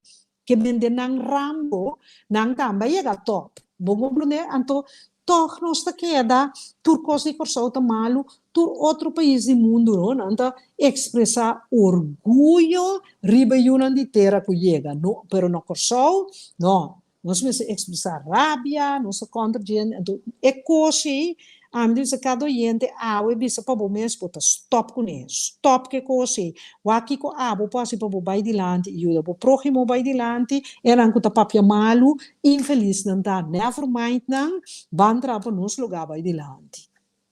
ke bende nan rambo, nan tambe a yega top. Bo comprende? Anto, tòg nos ta keda, tur kos di Kòrsou ta malu, tur otro pais di mundu no, nan ta ekspresá orguyo riba e yunan di tera ku yega. No, pero na Kòrsou, no. Nos mester ekspresá rabia, nos ta kontra djende. Anto, e kos ei, ami ta bisa kada oyente awe bisa pa bo mes bo ta stòp kuné. Stòp ku e kos ei. Wak kiko abo por hasi pa bo bai dilanti i yuda bo próhimo bai dilanti. Enan ku ta papia malu, infelisnan ta. Never mind nan, ban traha pa nos lugá bai dilanti.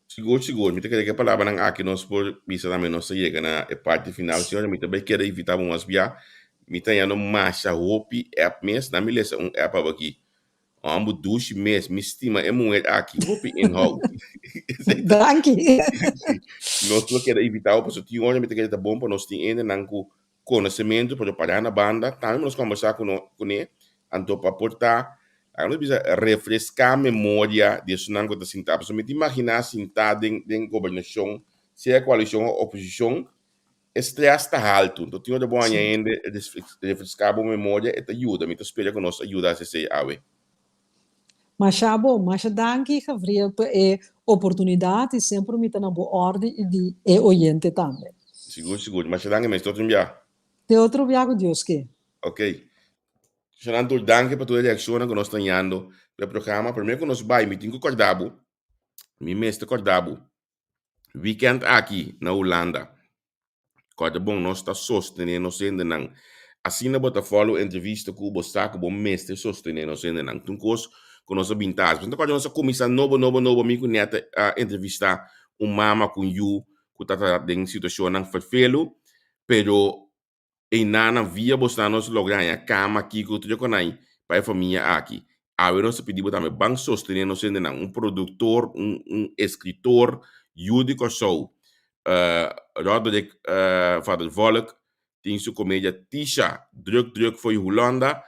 Sigur, sigur. Mi ta kere ku e palabranan aki nos por bisa tambe nos ta yega na e parti final. Señora, mi ta bai kere invitá bo mas bia. Mi ta hañando masha hopi app mes. Na mi lesa un app awaki. Homber dushi mes. Mi stima e muher aki. Hopi inhoud. Danki. Nos lo keda invitá bo pasobra tin ora mi ta kere ta bon pa nos tin hendenan ku konosementu pero pará na banda tambe nos kombersá ku no kuné anto pa por ta laga nos bisa refreská memoria di esunnan ku ta sintá pasobra mi ta imaginá sintá den den gobernashon sea koalishon o oposishon e strès ta haltu anto tin ora bo haña hende refreská bo memoria e ta yuda mi ta spera ku nos a yuda hasi esei awe. Masha bon, masha danki Gabriel pa e oportunidat i semper mi ta na bo orde i di e oyente tambe. Sigur sigur, masha danki mes, te otro bia. Te otro bia ku Dios ke. Ok. Shanan tur danki pa tur e reakshonnan ku nos ta hañando pa e programa. Promé ku nos bai mi tin ku kòrda bo, mi mester kòrda bo, wikènt aki na Hulanda Kòrda bon, nos ta sostené nos hendenan. Asina bo ta follow entrevista ku bo sa ku bo mester sostené nos hendenan. Tin kos ku nos a bin ta hasi. Bo ta kòrda nos a kuminsá nobo, nobo, nobo, mi ku Nèt a entrevistá un mama ku un yu ku ta ta den situashonnan ferfelu, pero Einan via bosnan nos logra haña kama, kiko, tur e konai pa e famia aki. Awe nos ta pidi bo tambe ban sostené nos hendenan, un produktor, un un eskritor yu di Kòrsou, Roderick van der Volk tin su komedia Tisha, druk druk fo'i Hulanda,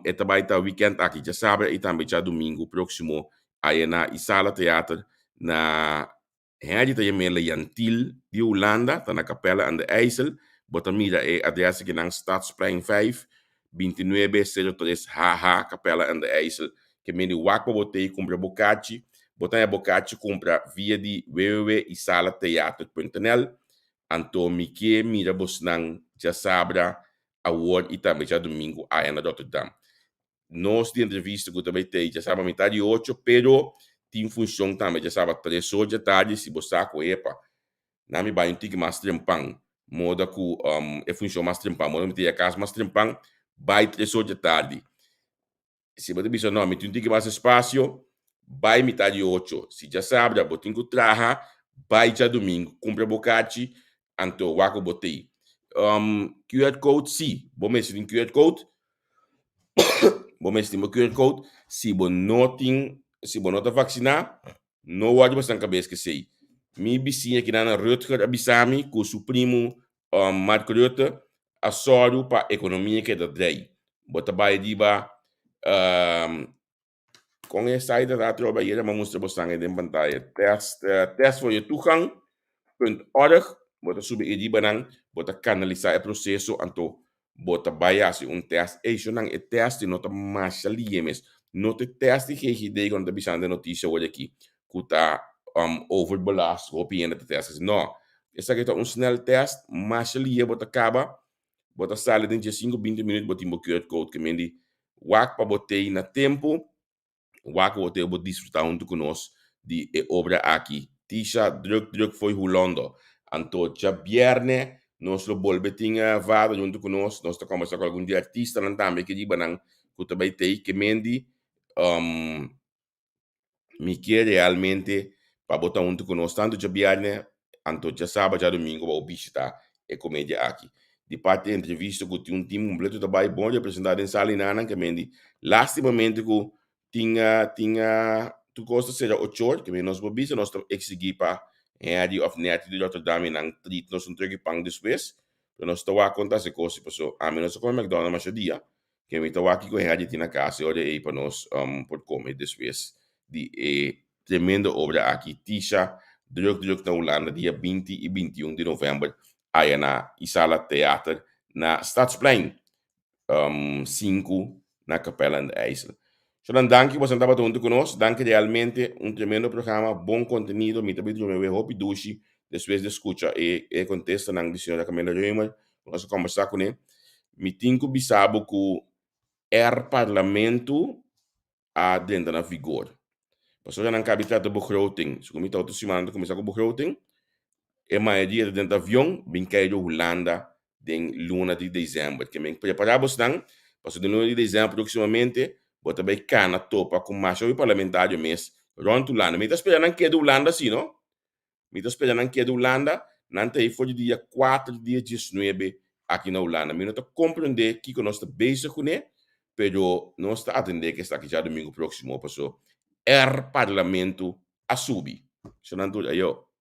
e ta bai ta wikènt aki djasabra i tambe djadumingu próksimo aya na Isala Theater na Henry ta yam'é Leantil di Hulanda, ta na Capelle aan de IJssel. Bo ta mira e adres akinan, Stadsplein 5, 29 03 HH, Capelle aan de IJssel. Ke mende wak pa bo tei kumpra bo kachi. Bo ta haña bo kachi kumpra via di www.isalatheater.nl. Anto mi ke mira bosnan djasabra awor i tambe djadumingu aya na Rotterdam. Nos di entrevista ku ta bai tei djasaba mitad di ocho, pero tin funshon tambe djasaba tres or dja tardi si bo sa ku epa nan mi bai un tiki mas trempan moda ku e funshon mas trempan moda mi ta yega kas mas trempan bai tres or dja tardi. Si bo ta bisa no mi tin un tiki mas espasio bai mitad di ocho, si djasabra bo tin ku traha bai djadumingu kumpra bo kachi anto wak ku bo tei. QR code si bo mester tin QR code Bo mester tin bo QR code. Si bo no tin, si bo no ta vaksiná, no wòrdu basta nan kabes k'esei. Mi bisiña kinan na Rutger a bisa mi ku su primu Mark Rutte a sòru pa ekonomia keda drei. Bo ta bai riba Kon e site ta atrobe ayera mi a mustra bosan e den pantaya. Test, test voor je toegang punt org. Bo ta subi e riba nan, bo ta kanalisá e proseso, anto bo ta bai hasi un test. Ey, shownan, e test no ta masha liye mes. No ta e test di GGD ku nan ta bisando den notisia awor aki, ku ta overbelast, hopi hende ta test asi. No, esaki ta un snel test, masha liye bo ta kaba, Bo ta sali den diesinku binti minüt bo tin bo QR code ke men di wak pa bo tei na tempu, wak bo tei bo disfrutá huntu ku nos di e obra aki. Tisha druk druk fo'i Hulondo. Anto djabièrnè nos lo bolbe tin Vader huntu ku nos, nos ta kòmbersá ku algun di e artistanan tambe ke riba nan ku ta bai tei ke men di Mi kier realmente pa bo ta huntu ku nos tantu djabièrnè anto djasaba djadumingu pa bo bishita e komedia aki. Di parti e entrevista ku tin un tim kompleto ta bai bon representá den sala i nanan ke men di lastimamente ku tin tin tur kos ta sera ochor ke men nos por bisa nos ta eksigí pa Henry òf Netty di Rotterdam i nan treat nos un treki pan despues. Pero nos ta wak kon ta hasi kos si paso ami no sa kome McDonald masha dia ke mi ta wak kiko hende tin na kas e ora ei pa nos por kome despues di e tremendo obra aki Tisha Druk Druk na Hulanda dia 20 i 21 di november aya na Isala Theater na Stadsplein 5 na Capelle aan de IJssel. So dan danki boso tabata hunto ku nos. Danki realmente un tremendo programa, bon kontenido. Mi ta bai drumi awe hopi dushi despues di skucha e e kontestanan di señora Camila Römer ku nos a kombersá kuné. Mi tin ku bisa bo ku er parlamento a drenta na vigor. Pasobra nan kabi trata begroting. Segun mi ta otro siman nan ta kuminsá ku begroting. E mayoria ta drenta avion bin kai Hulanda den luna di desèmber. Ke men prepará bosnan pasobra den luna di desèmber próksimamente bo ta bai kana topa ku masha hopi parlamentario mes rònt Hulanda. Mi ta spera nan keda Hulanda si no. Mi ta spera nan keda Hulanda, nan ta ei for di dia kuater dia diesnuebe aki na Hulanda. Mi no ta komprendé kiko nos ta bezig kuné, pero nos ta atendé ku esaki djadumingu próksimo paso er parlamento a subi. Esnan tur ayo.